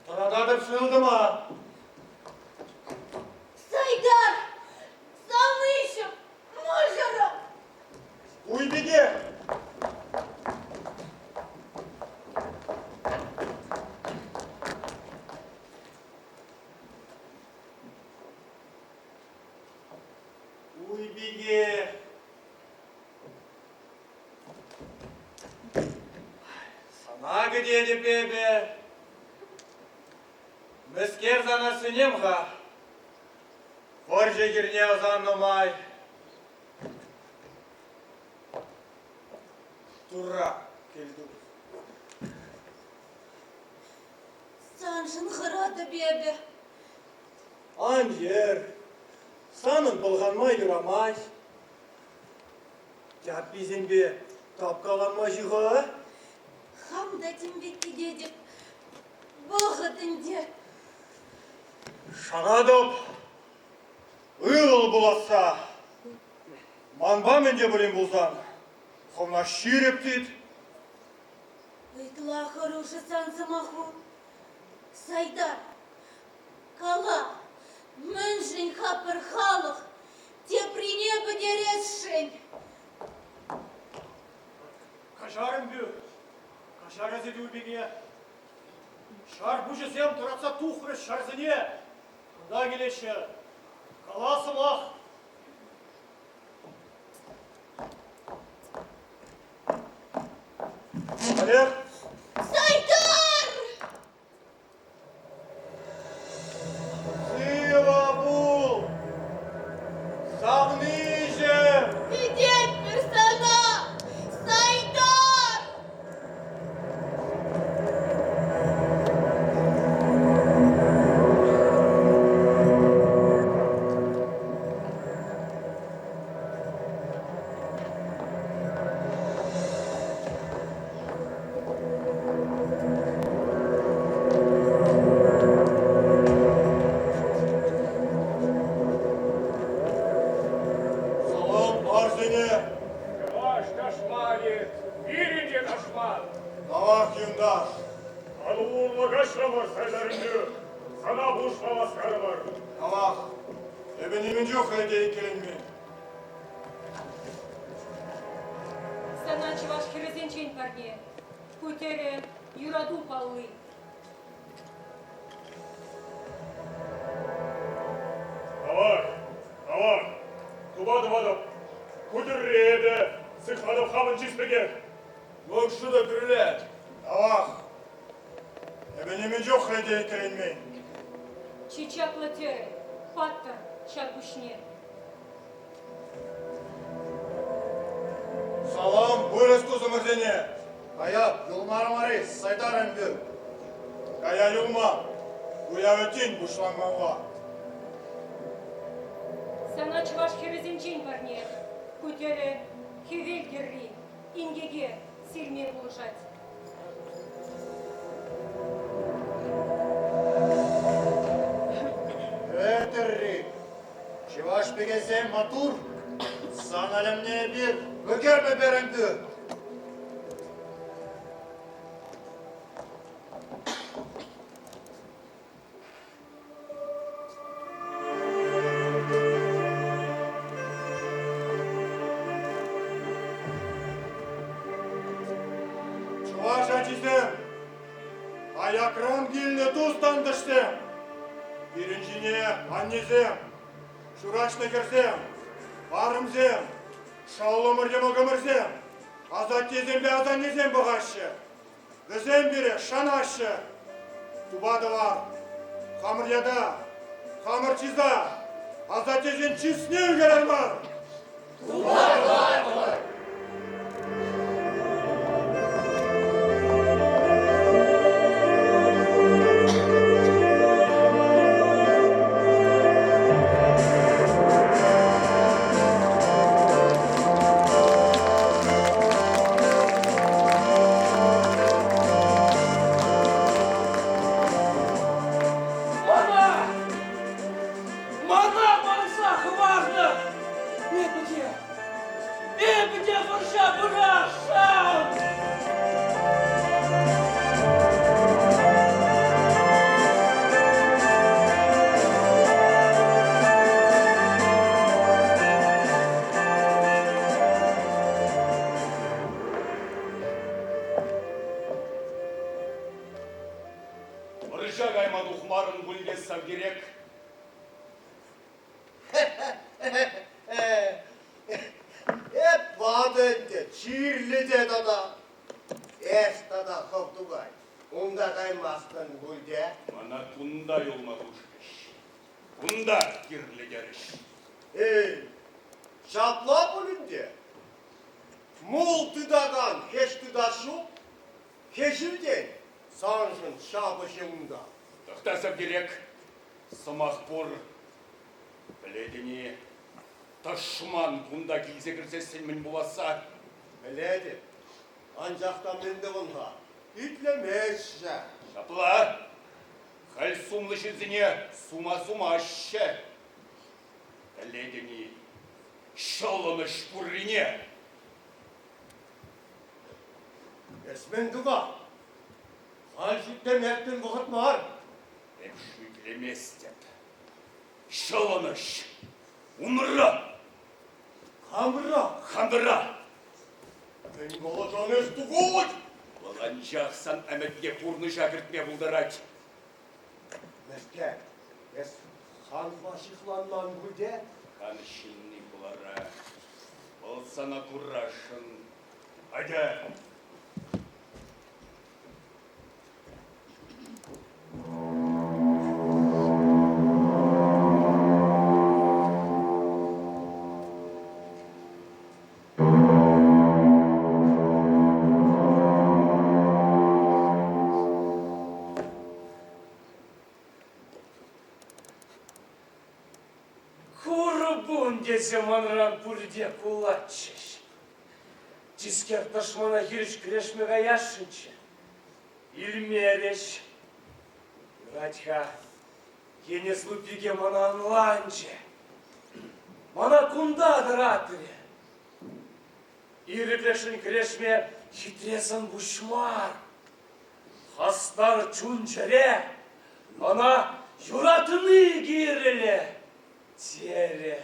тӑрататӑп сылтӑма. Сайдар! Савниҫӗм! Мӑшӑрӑм! Уйпике! Уйпике! Сана кӗтетӗп эпӗ. Мӗскер сана сӗнем-ха? Вӑрҫӑ хирне ӑсаннӑ май Турра кӗлту. Саншӑн хӑратӑп эпӗ. Ан йӗр, санӑн пӑлханма юрамасть. Тяпписемпе тапкаланма ҫыхӑ. Хам та тем пек кӗтетӗп. Вӑхӑт ӗнтӗ. Шанатӑп, ывӑл пуласса. Манпа мӗн те пулин пулсан, хӑвна ҫирӗп тыт. Ытла хӑрушӑ сан сӑмаху. Сайдар, кала, мӗншӗн-ха пӗр халӑх теприне пӗтересшӗн? Каҫар ӗмпӳ, каҫар эсӗ упике. Ҫар пуҫӗсем тӑратса тухрӗҫ ҫарсене. Кунта килеҫҫӗ. Кала сӑмах. Олег! Сайдар! Сывӑ пул! Савниҫӗм! Кӗтетпӗр сана, Сайдар! Парнене. Чӑваш тӑшманӗ, пирӗн те тӑшман. Тавах, юнташ. Атӑл урлӑ каҫрӑмӑр, Сайдарӗнтӳ. Сана пулӑшма васкарӑмӑр. Тавах. Эпӗ нимӗн чухлӗ те иккӗленмен. Сана чӑваш хӗрӗсенчен парне. Ку тӗрӗ юрату палли. Тавах, тавах. Тупа тӑватӑп. Ку тӗрре эпӗ сыхлатӑп хамӑн чыс пекех. Лӑкшӑ та кӳрлет. Тавах. Эпӗ нимӗн чухлӗ те иккӗленмен. Чи чаплӑ тӗрӗ, паттӑр ҫар пуҫне. Салам, вырӑс тусӑмӑрсене! Кая юлмарӑмӑр-и, Сайдар ӗмпӳ? Кая юлма. Уявӗ тин пуҫланмалла. Сана чӑваш хӗрӗсенчен парне. Ку тӗрӗ хӗвел тӗрри, инкеке сирме пулӑшать. Петӗрри, чӑваш пикесем маттур, сан ӗлӗмне эпир ӳкермӗпӗр ӗнтӗ. Чӑваш ачисем, аякран килнӗ тус-тантӑшсем, пирӗн ҫине аннесем, ҫураҫнӑ хӗрсем, арӑмсем, шӑллӑмӑр-йӑмӑкӑмӑрсем, асаттесемпе асаннесем пӑхаҫҫӗ. Вӗсем пире шанаҫҫӗ. Тупа тӑвар, хамӑр ята, хамӑр чыса, асаттесен чысне ӳкерер мар. Тупа тӑватпӑр! Мана! Мана манса хӑварнӑ! Эпӗ те, эпӗ те вӑрҫа пырасшӑн! Вӑрҫа кайма тухмарӑн пуль те Савгирек. Эп ватӑ ӗнтӗ, чирлӗ те тата. Эс тата хӑв тукай, унта каймастӑн пуль те? Мана кунта юлма хушрӗҫ. Кунта кирлӗ терӗҫ. Эй, ҫапла пуль ӗнтӗ. Мул тытакан хӗҫ тытас ҫук. Хӗҫ-илтен саншӑн ҫапӑҫӗ унта. Тӑхта, Савгирек, сӑмах пур. Пӗлетӗн-и, тӑшман кунта килсе кӗрсессӗн мӗн пуласса? Пӗлетӗп, анчах та мӗн тӑвӑн-ха? Итлемеҫҫӗ. Ҫапла. Халь сумлӑ ҫынсене сума сумаҫҫӗ. Пӗлетӗн-и, ҫӑлӑнӑҫ пуррине? Эс мӗн тума? Халь шӳтлемешкӗн вӑхӑт мар. Эп шӳтлеместӗп. Ҫӑлӑнӑҫ умра. Хамра. Хамра. Мӗн каласан эс тухать? Вӑл анчах сан ӗмӗтне пурнӑҫа кӗртме пултарать. Мӗскер, эс ханпа ҫыхланман пуль те? Хан ҫынни хулара. Вӑл сана курасшӑн. Атя! Курпун тесе манран пурте кулатчӗҫ. Тискер тӑшмана хирӗҫ кӗрешме каясшӑнччӗ. Илмерӗҫ. Юрать-ха, Енӗслу пике мана ӑнланчӗ. Мана кунта тӑратрӗ. Ирӗклӗхшӗн кӗрешме хитре сӑн-пуҫ мар. Хастар чун-чӗре ӑна юратни кирлӗ, терӗ.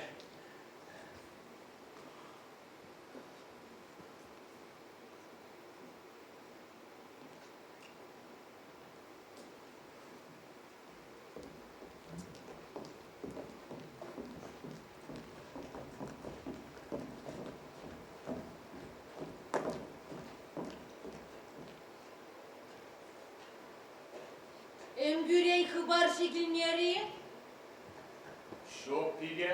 Ӗмпӳрен хыпарҫӑ килмерӗ-и? Ҫук, пике.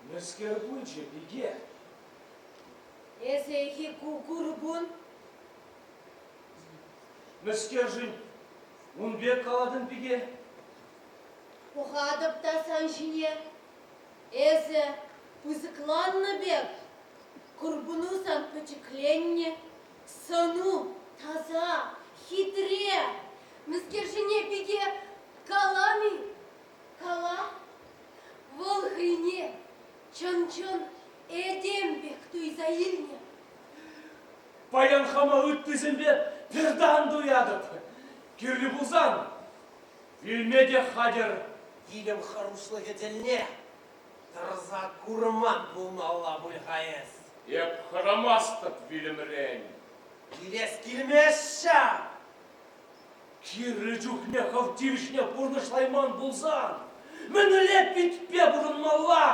Мӗскер пулчӗ, пике? Эсӗ-и ку курпун? Мӗскершӗн ун пек калатӑн, пике? Пӑхатӑп та сан ҫине. Эсӗ пысӑкланнӑ пек, курпуну сан пӗчӗкленнӗ, сӑну таса, хитре. Мӗскершӗне пике калам-и? Кала, вӑл хӑйне чӑн-чӑн этем пек туйса илнӗ. Паян хама ыттисемпе пӗртан туятӑп. Кирлӗ пулсан вилме те хатӗр. Вилӗм хӑрушлӑхӗ тӗлне тӑрса курман пулмалла пуль-ха эс. Эп хӑрамастӑп вилӗмрен. Килес килмест ҫав. Кирлӗ чухне хӑв тивӗҫне пурнӑҫлайман пулсан, мӗнле питпе пурӑнмалла?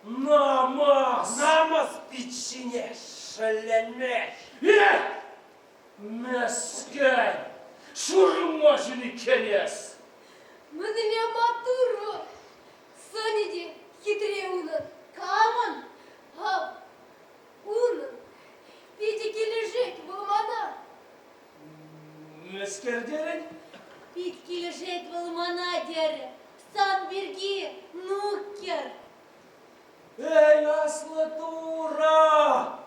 Намӑс! Намӑс пит ҫине шӗлленмест. Эх! Мӗскӗн! Ҫурма иккен эс! Мӗнле маттур вӑл! Сӑнӗ те хитре унӑн. Камӑн? Ав, унӑн. Питӗ килӗшет вӑл мана. Мӗскер терӗн? Пит килӗшет вӑл мана терӗ. Сан пирки нукер. Эй, аслӑ Турӑ!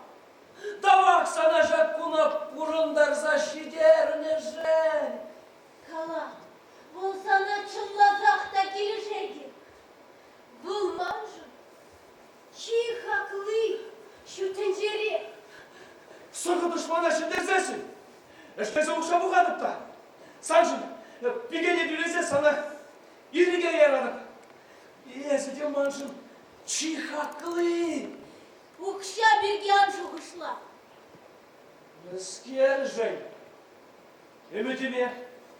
Тавах сана ҫак куна пурӑнтарса ҫитернӗшӗн! Кала, вӑл сана чӑнласах та килӗшет-и? Вӑл маншӑн чи хакли ҫут тӗнчере. Сӑрхӑ тӑшмана ҫӗнтерсессӗн ӗҫлесе укҫа пухатӑп та саншӑн пикене тӳлесе сана ирӗке яратӑп. Эсӗ те маншӑн чи хакли. Укҫа пирки ан шухӑшла. Мӗскершӗн? Ӗмӗтӗме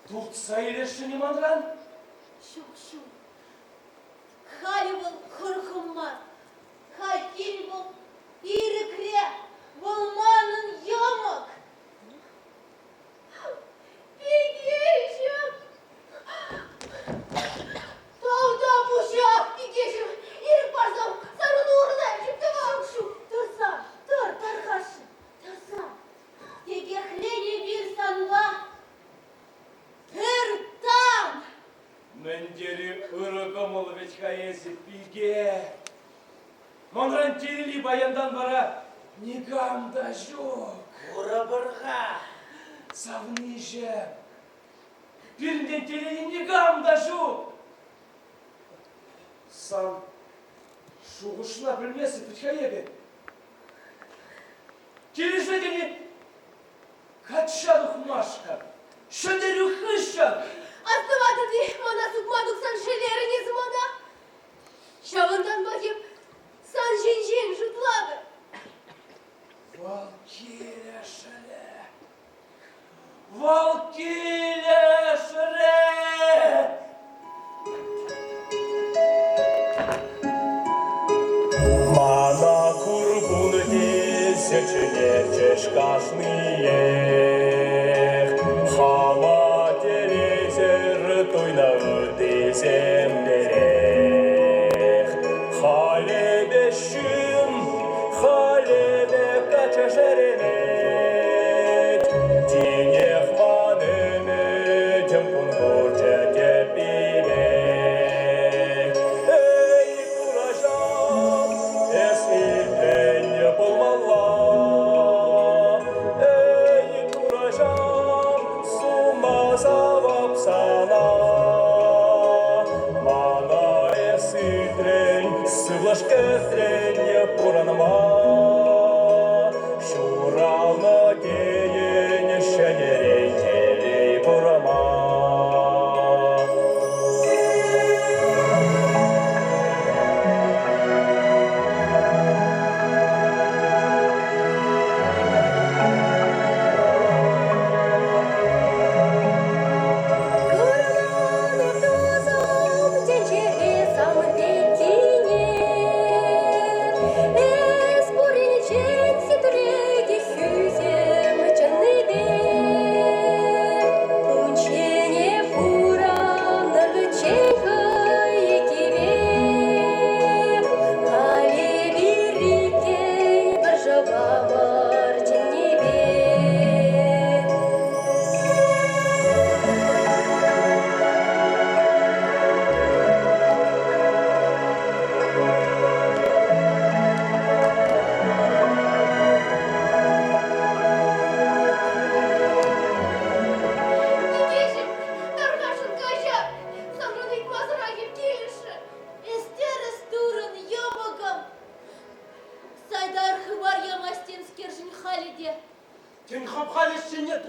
туртса илесшӗн-и манран? Ҫук, ҫук. Халӗ вӑл хӑрхӑм мар. Халь тин вӑл ирӗкре. Вӑл манӑн йӑмӑк. Пикеҫӗм! Тавтапуҫах, пикеҫӗм! Ирӗк парсам, сарӑлу урӑна чуптӑвам. Ҫук, ҫук, тӑрсам, тӑр, тархасшӑн, тӑрсам. Текехрен эпир санпа пӗр тан. Мӗн тери ырӑ кӑмӑл вӗт-ха эсӗ, пике! Манран телейли паянтан вара никам та ҫук. Курӑпӑр-ха. Савниҫӗм, пирӗнтен телейли никам та ҫук. Сан шухӑшна пӗлместӗп вӗт-ха эпӗ. Килӗшетӗн-и качча тухмашкӑн? Ҫӗнтерӳ хыҫҫӑн! Астӑватӑн-и, мана сутма тухсан шелерӗн эсӗ мана? Ҫавӑнтанпа эп сан ҫинчен шутлатӑп. Вӑл килӗшрӗ. Вӑл килӗшрӗ. Мана курпун тесе чӗнетчӗҫ кашниех. Хама телейсӗр туйнӑ ыттисем лерех. Халӗпе ҫын, халӗпе каччӑ шеремет. Тинех ман ӗмӗтӗм кун курчӗ тӗппипе. Эй, кураҫам, эс илтӗн пулмалла. Эй,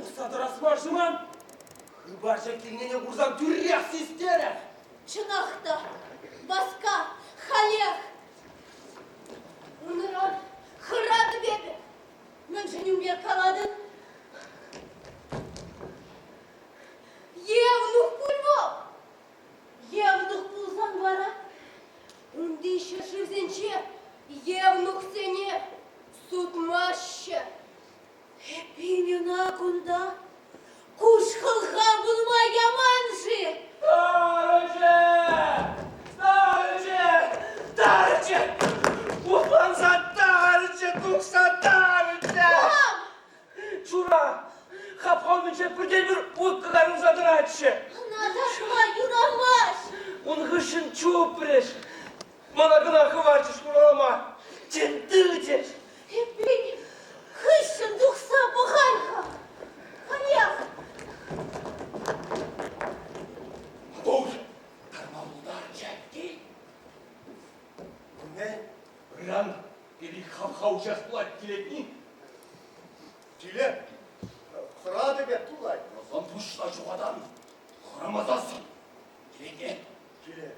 Тухса тӑрас мар-ши ман? Хыпарҫӑ килнине курсан тӳрех систерӗ. Чӑнах та, васка, халех. Унран хӑратӑп эпӗ. Мӗншӗн ун пек калатӑн? Евнух пуль вӑл. Евнух пулсан вара унти ҫӗршывсенче евнухсене сутмаҫҫӗ. Эппин ӑна кунта куҫ хӑлха пулма яман-ши? Тарӑнчӗ! Тарӑнчӗ! Тарӑнчӗ! Утланса тарӑнчӗ, тухса тарӑнчӗ! Кам? Чура! Хапха умӗнче пӗртен-пӗр ут кӑкарӑнса тӑратчӗ. Ӑна татма юрамасть! Ун хыҫҫӑн чупрӗҫ. Мана кӑна хӑварчӗҫ хуралама. Тен, тытӗҫ. Эппин, хыҫҫӑн тухса пӑхар-ха. Халех. Тур, тарма пултарчӗ, кил. Мӗн, ыран пире хапха уҫас пулать килетни? Киле. Хӑратӑ пек тулать. Сан пуҫна ҫухатан. Хӑрамасассӑн. Килетне? Киле.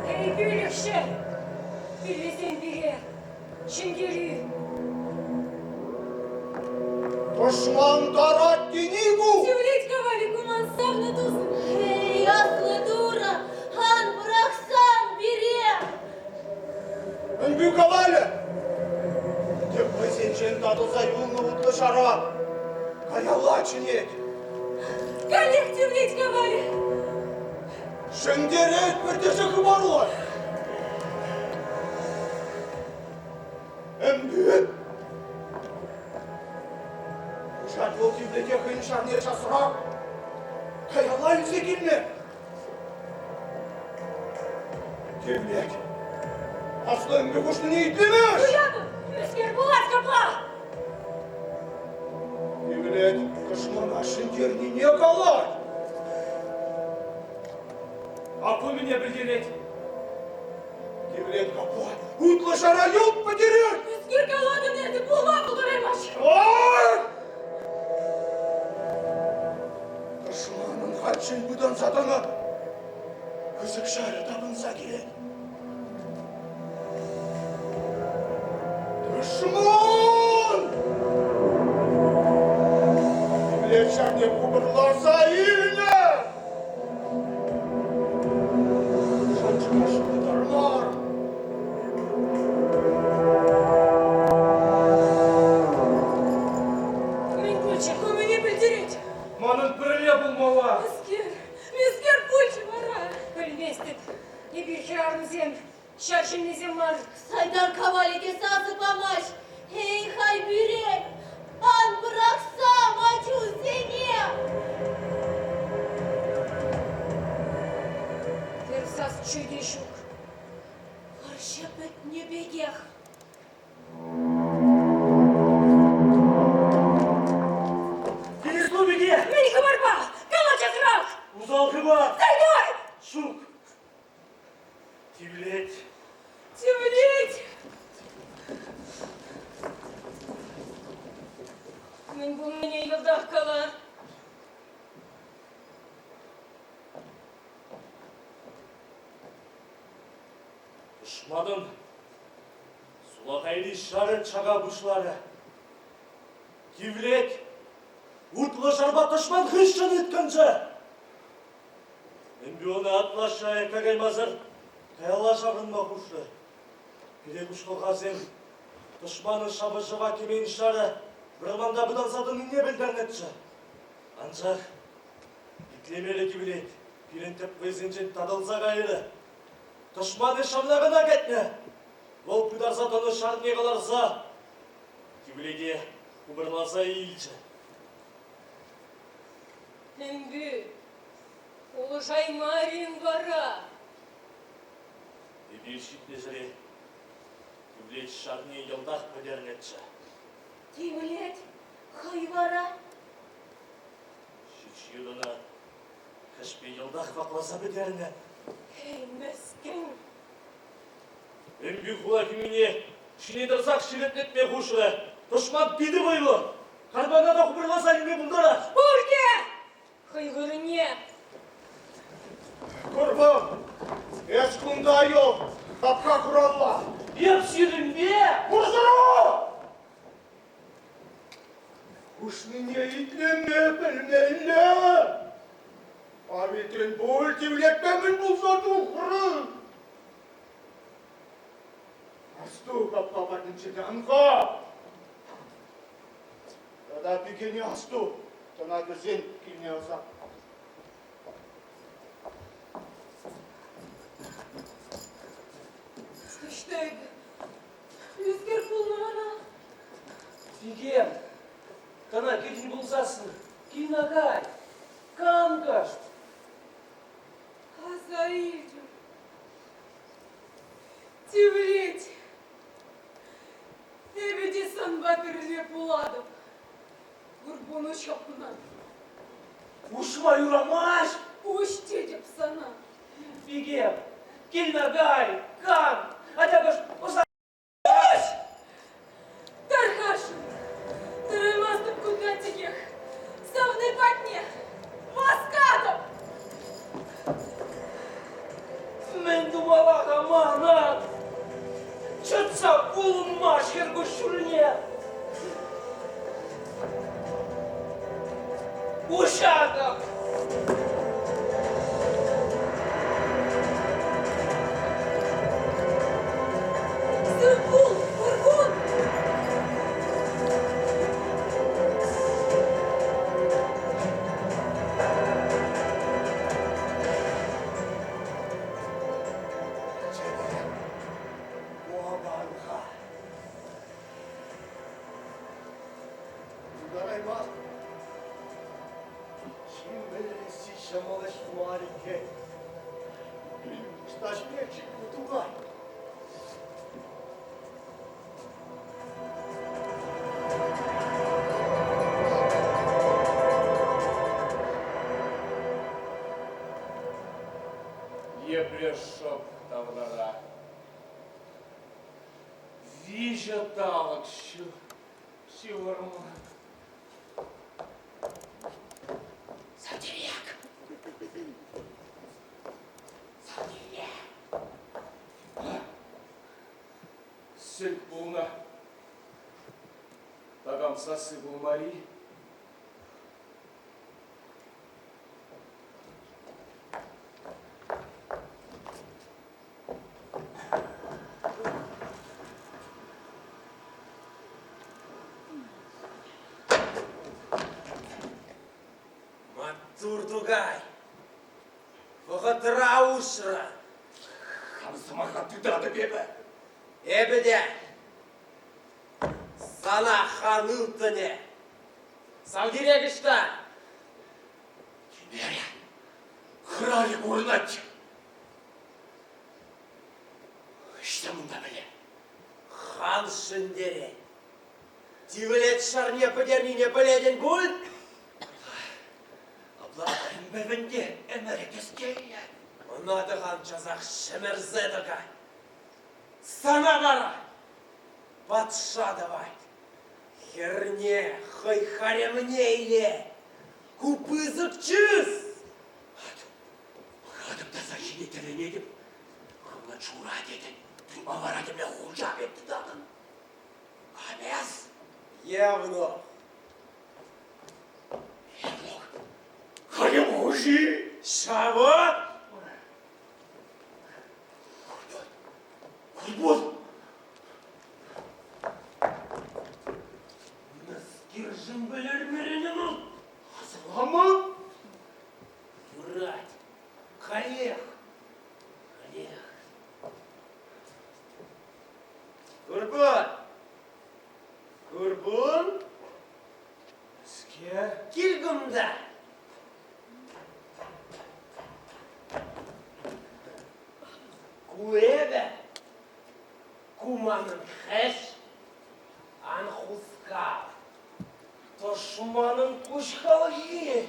Эй, пӳлӗхҫӗ! Пиллесем пире, ҫӗнтерӳ! Тӑшман тарать тени ку! Тивлет кавали куман савнӑ тусӑм. Эй, аслӑ Турӑ, ан пӑрахсам пире! Ӗмпӳ кавалӗ! Тӗп вӑйсенчен татӑлса юлнӑ утлӑ ҫара каялла чӗнет. Каллех тивлет кавалӗ! Ҫӗнтеретпӗр тесе хыпарлать. Ӗмпӳ! Хушать вӑл тивлете хӑйӗн ҫарне часрах каялла илсе килме. Тивлет. Аслӑ ӗмпӳ хушнине итлемест. Туятӑп, мӗскер пулать капла? Тивлет тӑшмана ҫӗнтернине калать. Ак ку мӗне пӗлтерет? Тивлет капла утлӑ ҫара йӑлт пӗтерет. Мӗскер калатӑн эсӗ, пулма пултараймасть. Ай! Тӑшманӑн хальччен пытанса тӑнӑ пысӑк ҫарӗ тапӑнса килет. Тӑшман! Тивлет ҫарне хупӑрласа илнӗ! Шанчӑка шӑнӑтар мар. Мӗн пулчӗ, ку мӗне пӗлтерет? Манӑн пӗрле пулмалла. Мӗскер, мӗскер пулчӗ вара? Пӗлместӗп. Эпир хӗрарӑмсем, ҫар ҫыннисем мар. Сайдар кавалӗ те сасӑ памасть. Эй, хай пире, ан пӑрахсам ачусене! Пӗр сас-чӳ те ҫук. Вӑрҫӑ пӗтнӗ пекех. Килес пике! Мӗн хыпарпа? Кала часрах! Усал хыпар! Сайдар! Ҫук. Тивлет. Тивлет! Мӗн пулнине йӑлтах кала. Тӑшманӑн сулахайри ҫарӗ чака пуҫларӗ. Тивлет утлӑ ҫарпа тӑшман хыҫҫӑн ыткӑнчӗ. Ӗмпӳ ӑна атлашса аякка каймасӑр каялла ҫаврӑнма хушрӗ. Пире куҫлӑхасем тӑшманӑн ҫапӑҫӑва кӗмен ҫарӗ вӑрманта пытанса тӑнине пӗлтернӗччӗ. Анчах итлемелле тивлет пирӗн тӗп вӑйсенчен татӑлса кайрӗ. Тӑшманӗ ҫавна кӑна кӗтнӗ. Вӑл пытарса тӑнӑ ҫарне кӑларса тивлете хупӑрласа илчӗ. Ӗмпӳ, пулӑшаймарӗ-им вара? Эпир ҫитнӗ ҫӗре Тивлет ҫарне йӑлтах пӗтернӗччӗ. Тивлет хӑй вара? Ҫич йытӑна хӗҫпе йӑлтах вакласа пӗтернӗ. Эй, мӗскӗн! Ӗмпӳ хула хӳмине ҫине тӑрсах ҫирӗплетме хушрӗ. Тӑшман питӗ вӑйлӑ. Кармана та хупӑрласа илме пултарать. Пурте хӑй вырӑнне. Курпун, эс кунта юл, хапха хуралла. Эп сирӗнпе! Пурсӑру! Хушнине итлеме пӗлмелле. Авитрен пуль тивлетпе мӗн пулса тухрӗ? Асту, капка патӗнче те ан кап. Тата пикене асту, тӑна кӗрсен килне ӑсат. Ӑҫта эпӗ? Ӳскер пулнӑ мана. Пикем, тӑна кӗтӗн пулсассӑн килне кай, кан кӑшт. Аса илтӗм. Тивлет. Эпӗ те санпа пӗрле пулатӑп. Курпуну ҫапнӑ. Уҫма юрамасть. Уҫ тетӗп сана. Пикем, килне кай, кан. Атя кӑшт ӑса Тархасшӑн, тӑраймастӑп кунта текех. Савни патне васкатӑп. Мӗн тумалла-ха манӑн? Чӑтса пулмасть хӗр куҫҫульне. Уҫатӑп! Сырпул, Муркун! Чӗре, куапан-ха. Пултараймастӑп. Ҫын вӗлересси ҫӑмӑл ӗҫ мар иккен. Ӑҫта ҫӳрет-ши ку Тукай? Епле шӑп таврара. Виҫӗ талӑк ҫывӑрман. Савтирек! Савтирек! Сӗт пулнӑ. Такам сасси пулмарӗ-и? Маттур, Тукай! Вӑхӑтра уҫрӑн. Хам сӑмаха тытатӑп эпӗ. Эпӗ те сана хан ылтӑнӗ. Савтирек ӑҫта? Тимеря, хӑрарӗ курӑнать. Ӑҫта мунта пӗле? Хан ҫӗнтерет. Тивлет ҫарне пӗтернине пӗлетӗн пуль? Апла ӗмӗрӗнте ӗмӗрӗ кӗскелнӗ. Ӑна тӑхан часах ҫӗмӗрсе тӑкать. Сана вара патша тӑвать. Хӗрне хӑй харемне илет. Ку пысӑк чыс! Пӑхатӑп та сан ҫине тӗлӗнетӗп. Хӑвна чура тетӗн, тытма вара темле хуҫа пек тытатӑн. Кам эс? Евнух. Евнух? Харем хуҫи? Ҫавӑ? Курпун! Мӗскершӗн вӗлермерӗн ӑна? Асламӑ? Юрать. Халех. Халех. Курпун! Курпун? Мӗскер? Кил кунта! Ку эпӗ, ку манӑн хӗҫ, ан хускал. Тӑшманӑн куҫ халхи.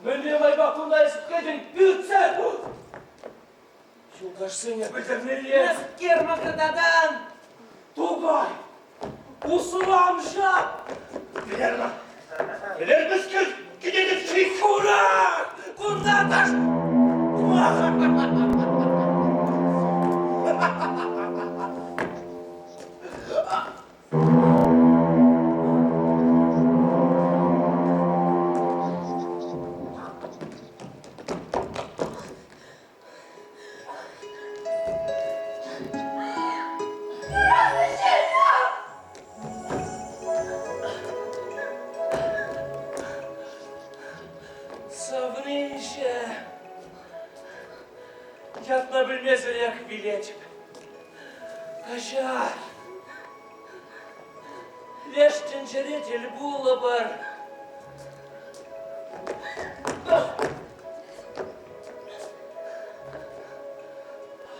Мӗнле майпа кунта эс кӗтӗн пӳртсе? Юлташсене пӗлтермелле. Мӗскер мӑкӑртатан? Тукай! Усламҫӑ! Вӗлернӗ. Вӗлернӗскер кӗтетӗп-ши? Ура! Кунта таш... Савниҫӗ, ятна пӗлмесӗрех вилетӗп. Каҫар. Леш тӗнчере тӗл пулӑпӑр.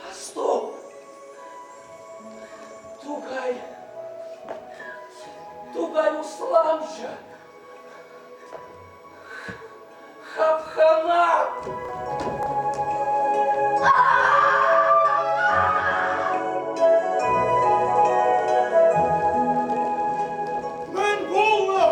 Асту! Тукай! Тукай усламҫӑ! Хапхана! Мӗн пулнӑ?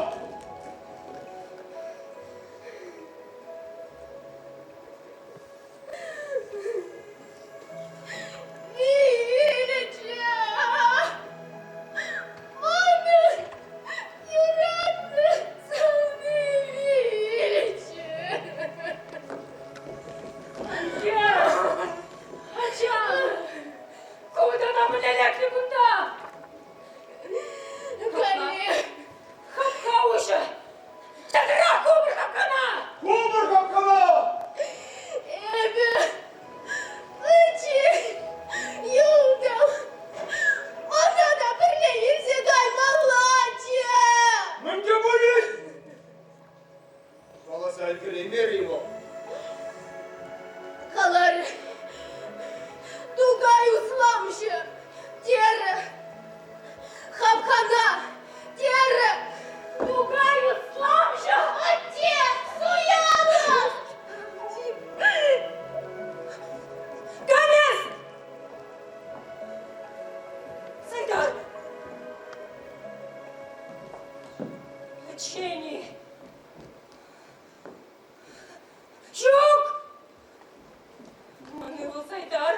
Вилӗччӗ! Манӑн юратнӑ савни вилчӗ! Ачам! Ку тата мӗнле лекрӗ кунта? Каллех Хапха уҫӑ! Тӑтӑрах купӑр хапхана! Купӑр хапхана! Эпӗ пӗчӗк юлтӑм. Мана та пӗрле илсе каймаллаччӗ. Мӗн те пулин! Каласа ӗлкӗреймерӗ-и вӑл? Каларӗ. Тукай усламҫӑ, терӗ. Хапхана, терӗ. Тукай усламҫӑ! Атте, суятӑн! Кам эс? Сайтар! Пӗччен-и? Ҫук! Ман ывӑл Сайтар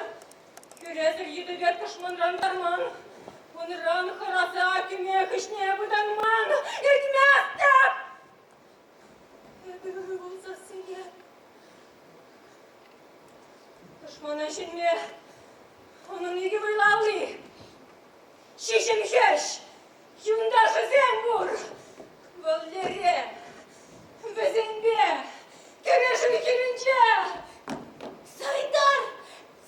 хӳресӗр йытӑ пек тӑшманран тарман. Унран хӑраса кӳме хыҫне пытанман. Иртместӗп! Эпӗ ывӑл сассине тӑшмана ҫӗнме унӑн икӗ вӑйлӑ алли, ҫиҫӗм хӗҫ, Юнташӗсем пур. Вӑл лере, вӗсемпе, кӗрешӳ хирӗнче. Сайтар,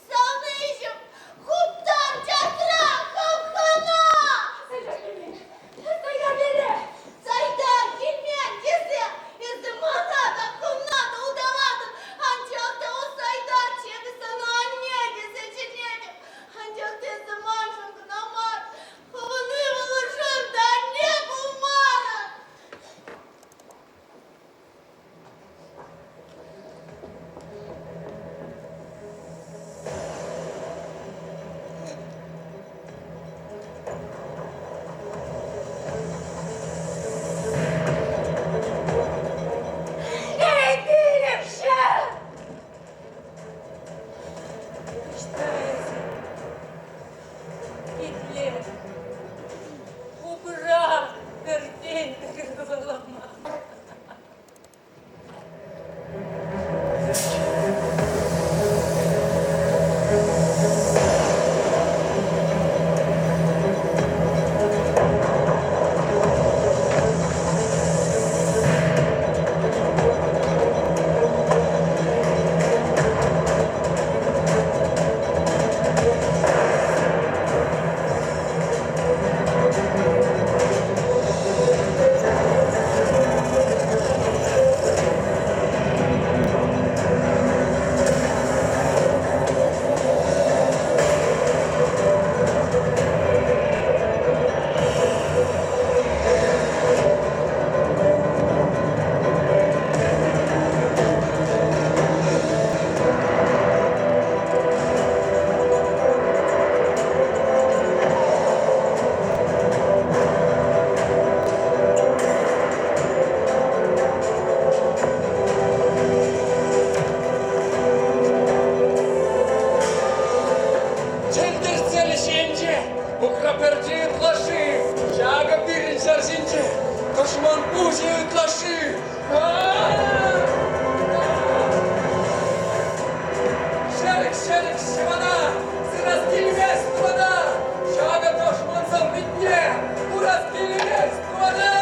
савниҫӗм, хуптар часрах хапхана! Сайтар килмен. Сайтар лере. Сайтар килмен тесе эсӗ мана та, хӑвна та улталатӑн. Анчах та вӑл Сайтарччӗ, эпӗ сана анне тесе чӗнетӗп. Анчах та эсӗ маншӑн кӑна мар, Хӑвӑн ывӑлӑр. Укра пӗрчи ытлашши, ҫакӑ пирӗн ҫар ҫинче тӑшман пуҫӗ ытлашши. Ҫӗрӗк-ҫӗрӗк ҫӑвана сырас килмест тӑвана, ҫакӑ тӑшмансен питне курас килмест тӑвана.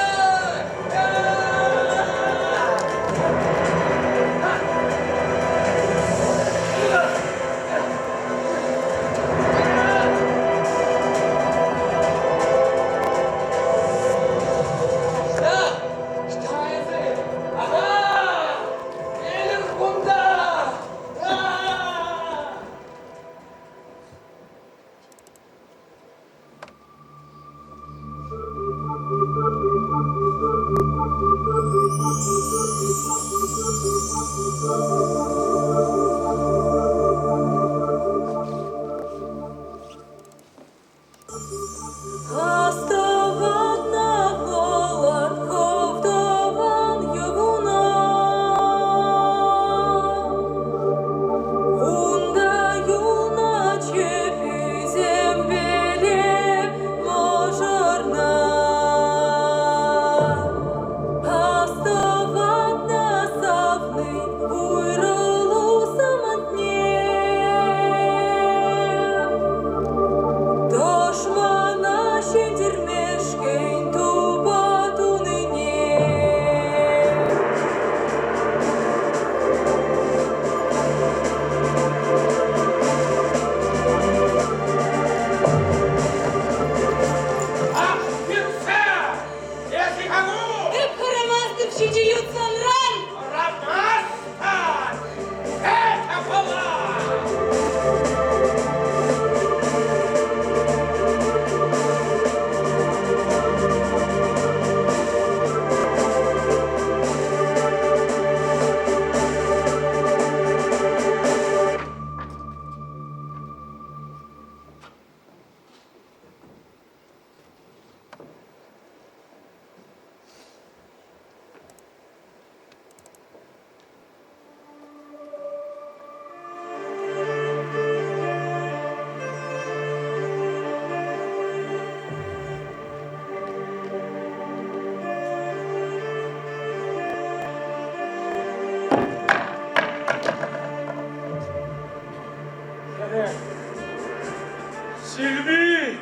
Сильви!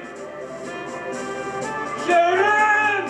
Хӗрӗм!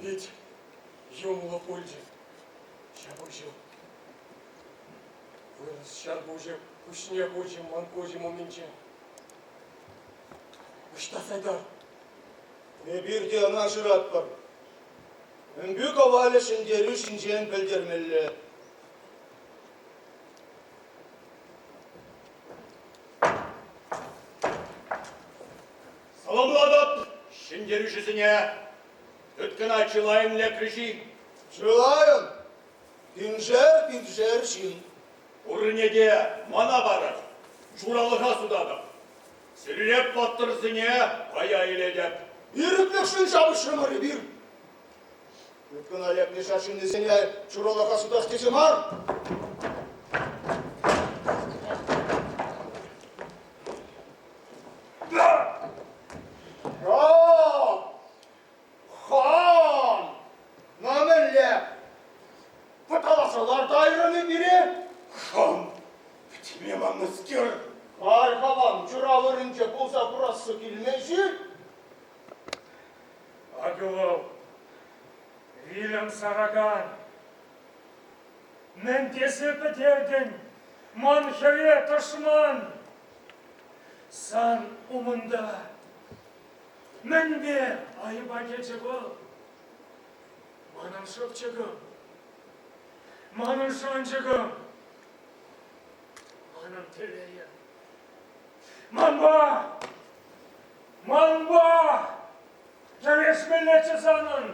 Пит юнлӑ пулчӗ ҫапӑҫу. Вырӑс ҫарпуҫӗ пуҫне хучӗ ман куҫӑм умӗнче. Ӑҫта Сайтар? Эпир те ӑна шыратпӑр. Ӗмпӳ кавалӗ ҫӗнтерӳ ҫинчен пӗлтермелле. Саламлатӑп ҫӗнтерӳҫӗсене! Тыткӑна чылайӑн лекрӗҫ-и? Чылайӑн. Пиншер-пиншер ҫын. Пурне те мана парӑр. Чуралӑха сутатӑп. Сире паттӑрсене пая илетӗп. Ирӗклӗхшӗн ҫапӑҫрӑмӑр эпир. Тыткӑна лекнӗ ҫар ҫыннисене чуралӑха сутас тесе мар. Хан! На мӗнле? Пӑталаса лартайрӑн-и пире? Хан, пӗтме маннӑскер. Халь-хаван чура вырӑнче пулса курасси килмен-ши? Акӑ вӑл, вилӗм саракан. Мӗн тесе пӗтертӗн ман хӗре, тӑшман? Сан умӑнта мӗнпе айӑпа кӗчӗ вӑл? Манӑн шӑпчӑкӑм, манӑн шанчӑкӑм, манӑн телейӗм. Манпа, манпа кӗрешмеллеччӗ санӑн.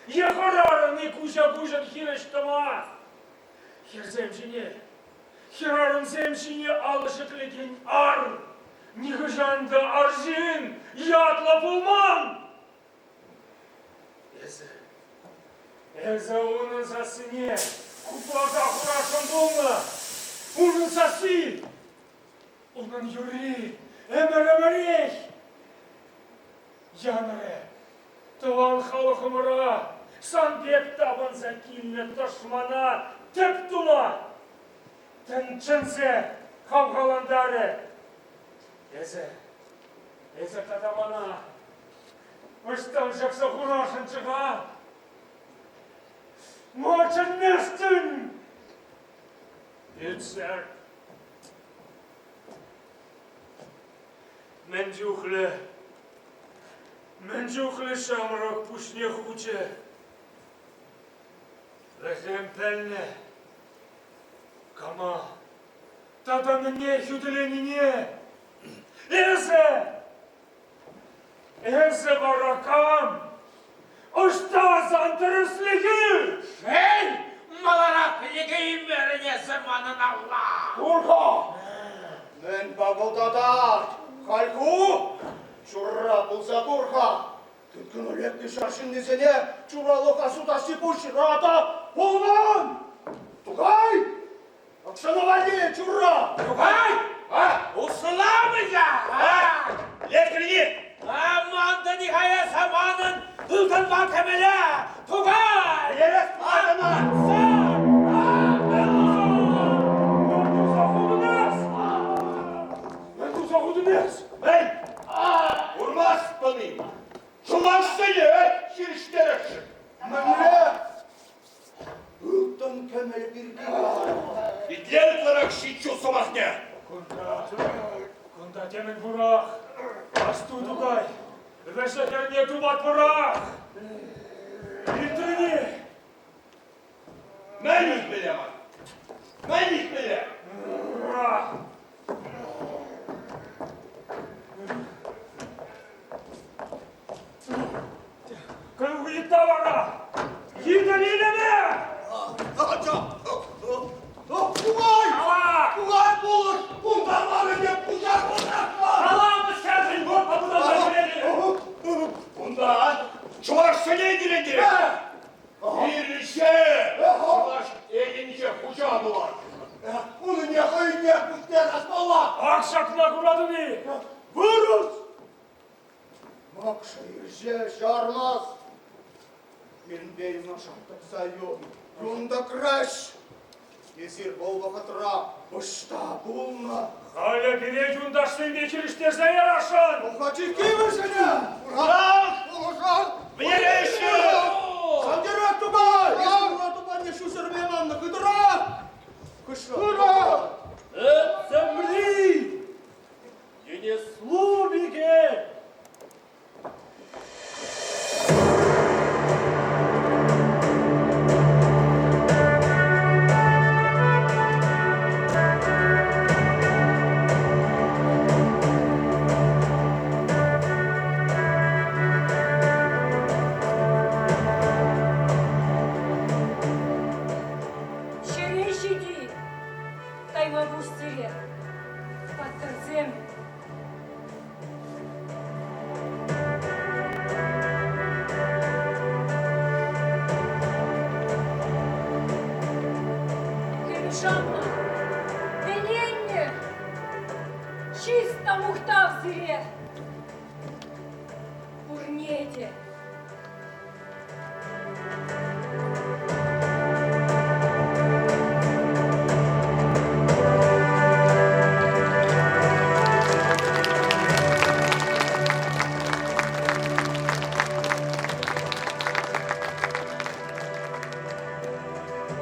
Е хӑрарӑн-и куҫа-куҫӑн хирӗҫ тӑма? Хӗрсем ҫине, хӗрарӑмсем ҫине алӑ ҫӗклекен ар нихӑҫан та арҫын ятлӑ пулман. Эсӗ, эсӗ унӑн сассине хупласа хурасшӑн пулнӑ. Унӑн сасси, унӑн юрри ӗмӗр-ӗмӗрех янӑрӗ. Тӑван халӑхӑмӑра сан пек тапӑнса килнӗ тӑшмана тӗп тума чӗнсе хавхалантарӗ. Эсӗ, эсӗ тата мана ӑҫтан ҫакса хурасшӑнччӗ-ха? Ма чӗнместӗн? Ӳсӗр. Мӗн чухлӗ, мӗн чухлӗ ҫамрӑк пуҫне хучӗ. Вӗсем пӗлнӗ, кама тата мӗне хӳтӗленине. Эсӗ, эсӗ вара кам? Ӑҫта сан тӗрӗслӗхӳ? Шел, маларах лекеймерӗн эсӗ манӑн алла. Кур-ха, мӗн пакӑлтатать халь ку? Чура пулса кур-ха. Тыткӑна лекнӗ ҫар ҫыннисене чуралӑха сутасси пуҫра та пулман. Тукай! Оксана валли чура! Тукай! А? Усламӑҫа! Лекрӗ-и? А мантӑн-и-ха эсӗ манӑн ылтӑнпа кӗмӗле? Тукай! Лерес патӑна! Мӗн туса хутӑн эс? Мӗн туса хутӑн эс? Мӗн? Курмастӑн-и? Чӑвашсене хирӗҫтересшӗн. Мӗнле? Ылтӑн кӗмӗл пирки каларӑм. Итле ытларах ҫиччу сӑмахне. Кунта, кунта темӗн пурах. Асту, Тукай, вӗҫӗ-хӗрне тупатпӑрах. Илтрӗн-и? Мӗн илтмелле ман? Мӗн илтмелле? Кӑвита вара! Йытӑ вилӗмӗ! Тукай! Тукай пулӑш! Кунта мар ӗнтӗ, пушар пушар! Саламлӑ ҫӗршӗн Кунта чӑвашсене килентерет! Ирҫе чӑваш енӗнче хуҫа пулать. Унӑнне хӑйне пуҫне касмалла. Ак ҫакна куратӑн-и? Вырӑс! Мӑкшӑ ирҫе ҫармас. Пирӗнпе юнашар тӑкса юн, юн тӑкраҫ. Эсир вӑл вӑхӑтра ӑҫта пулнӑ? Халӗ пире юнташсемпе хирӗҫтерсе ярасшӑн! Пухачи кивӗшӗне! Пулӑшах! Пулӑшах! Вӗлереҫҫӗ! Сантирек тупай! Эсир тупанне ҫу сӗрме маннӑ хытӑрах! Кӑшкӑра! Земли! Енеслу-бике! Ҫӗре ҫити тайма пуҫ сире. та мухтав сире! Пурне те!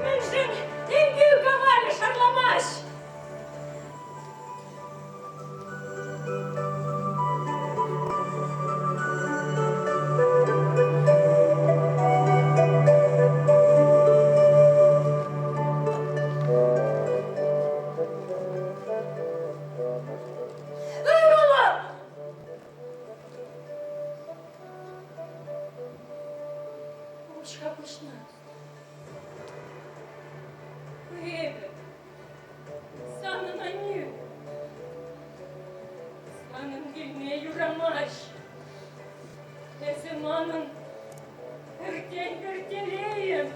Мӗншӗн ӗнтӗ кавалӗ шарламасть? Ывӑлӑм! Уҫ-ха куҫна. Эпӗ Санӑн аннӳ. Санӑн вилме юрамасть. Эсӗ манӑн пӗртен-пӗр телейӗм.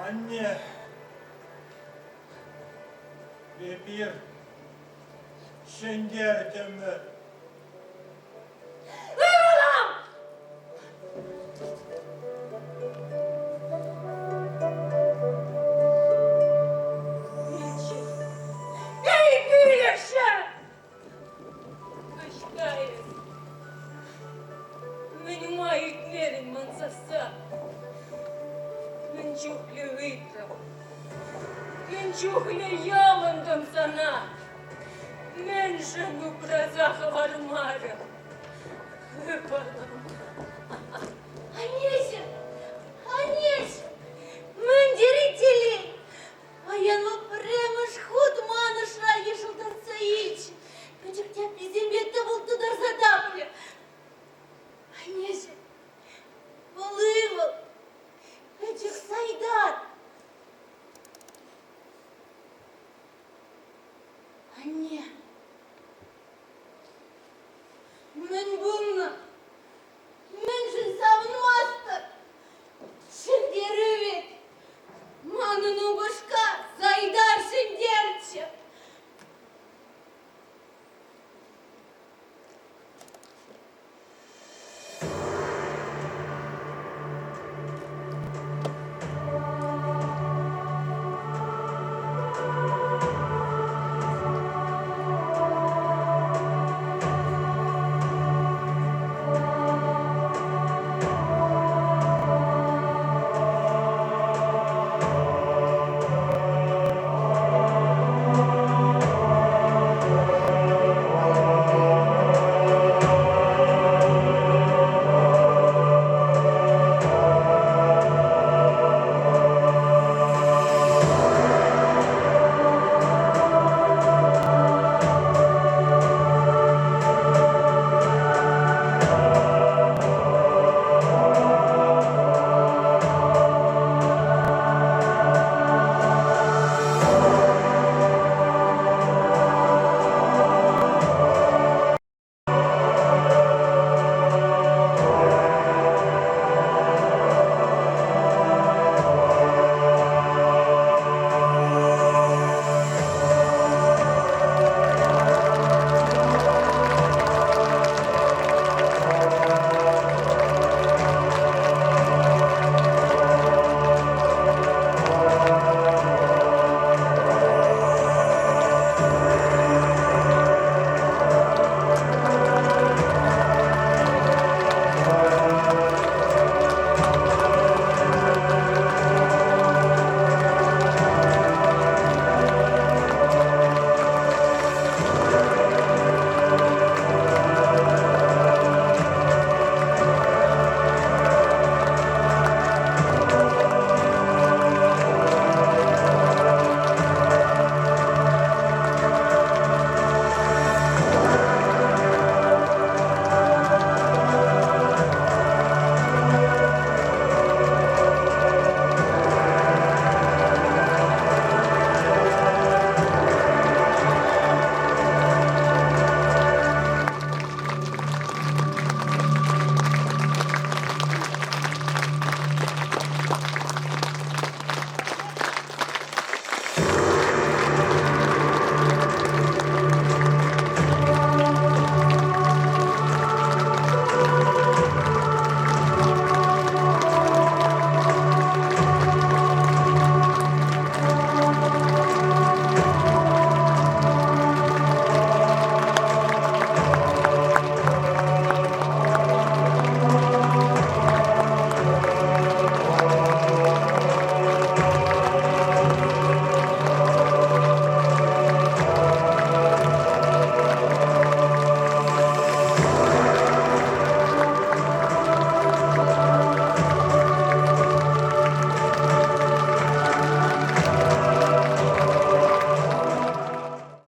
Анне, эпир ҫӗнтертӗмӗр. Ывӑлӑм! Вилчӗ. Эй, пӳлӗхҫӗ! Ӑҫта эс? Мӗн-ма илтмерӗн ман сасса? Мӗн чухлӗ ыйтрӑм, мӗн чухлӗ ялӑнтӑм сана? Мӗншӗн упраса хӑвармарӑм? Ывӑлӑм!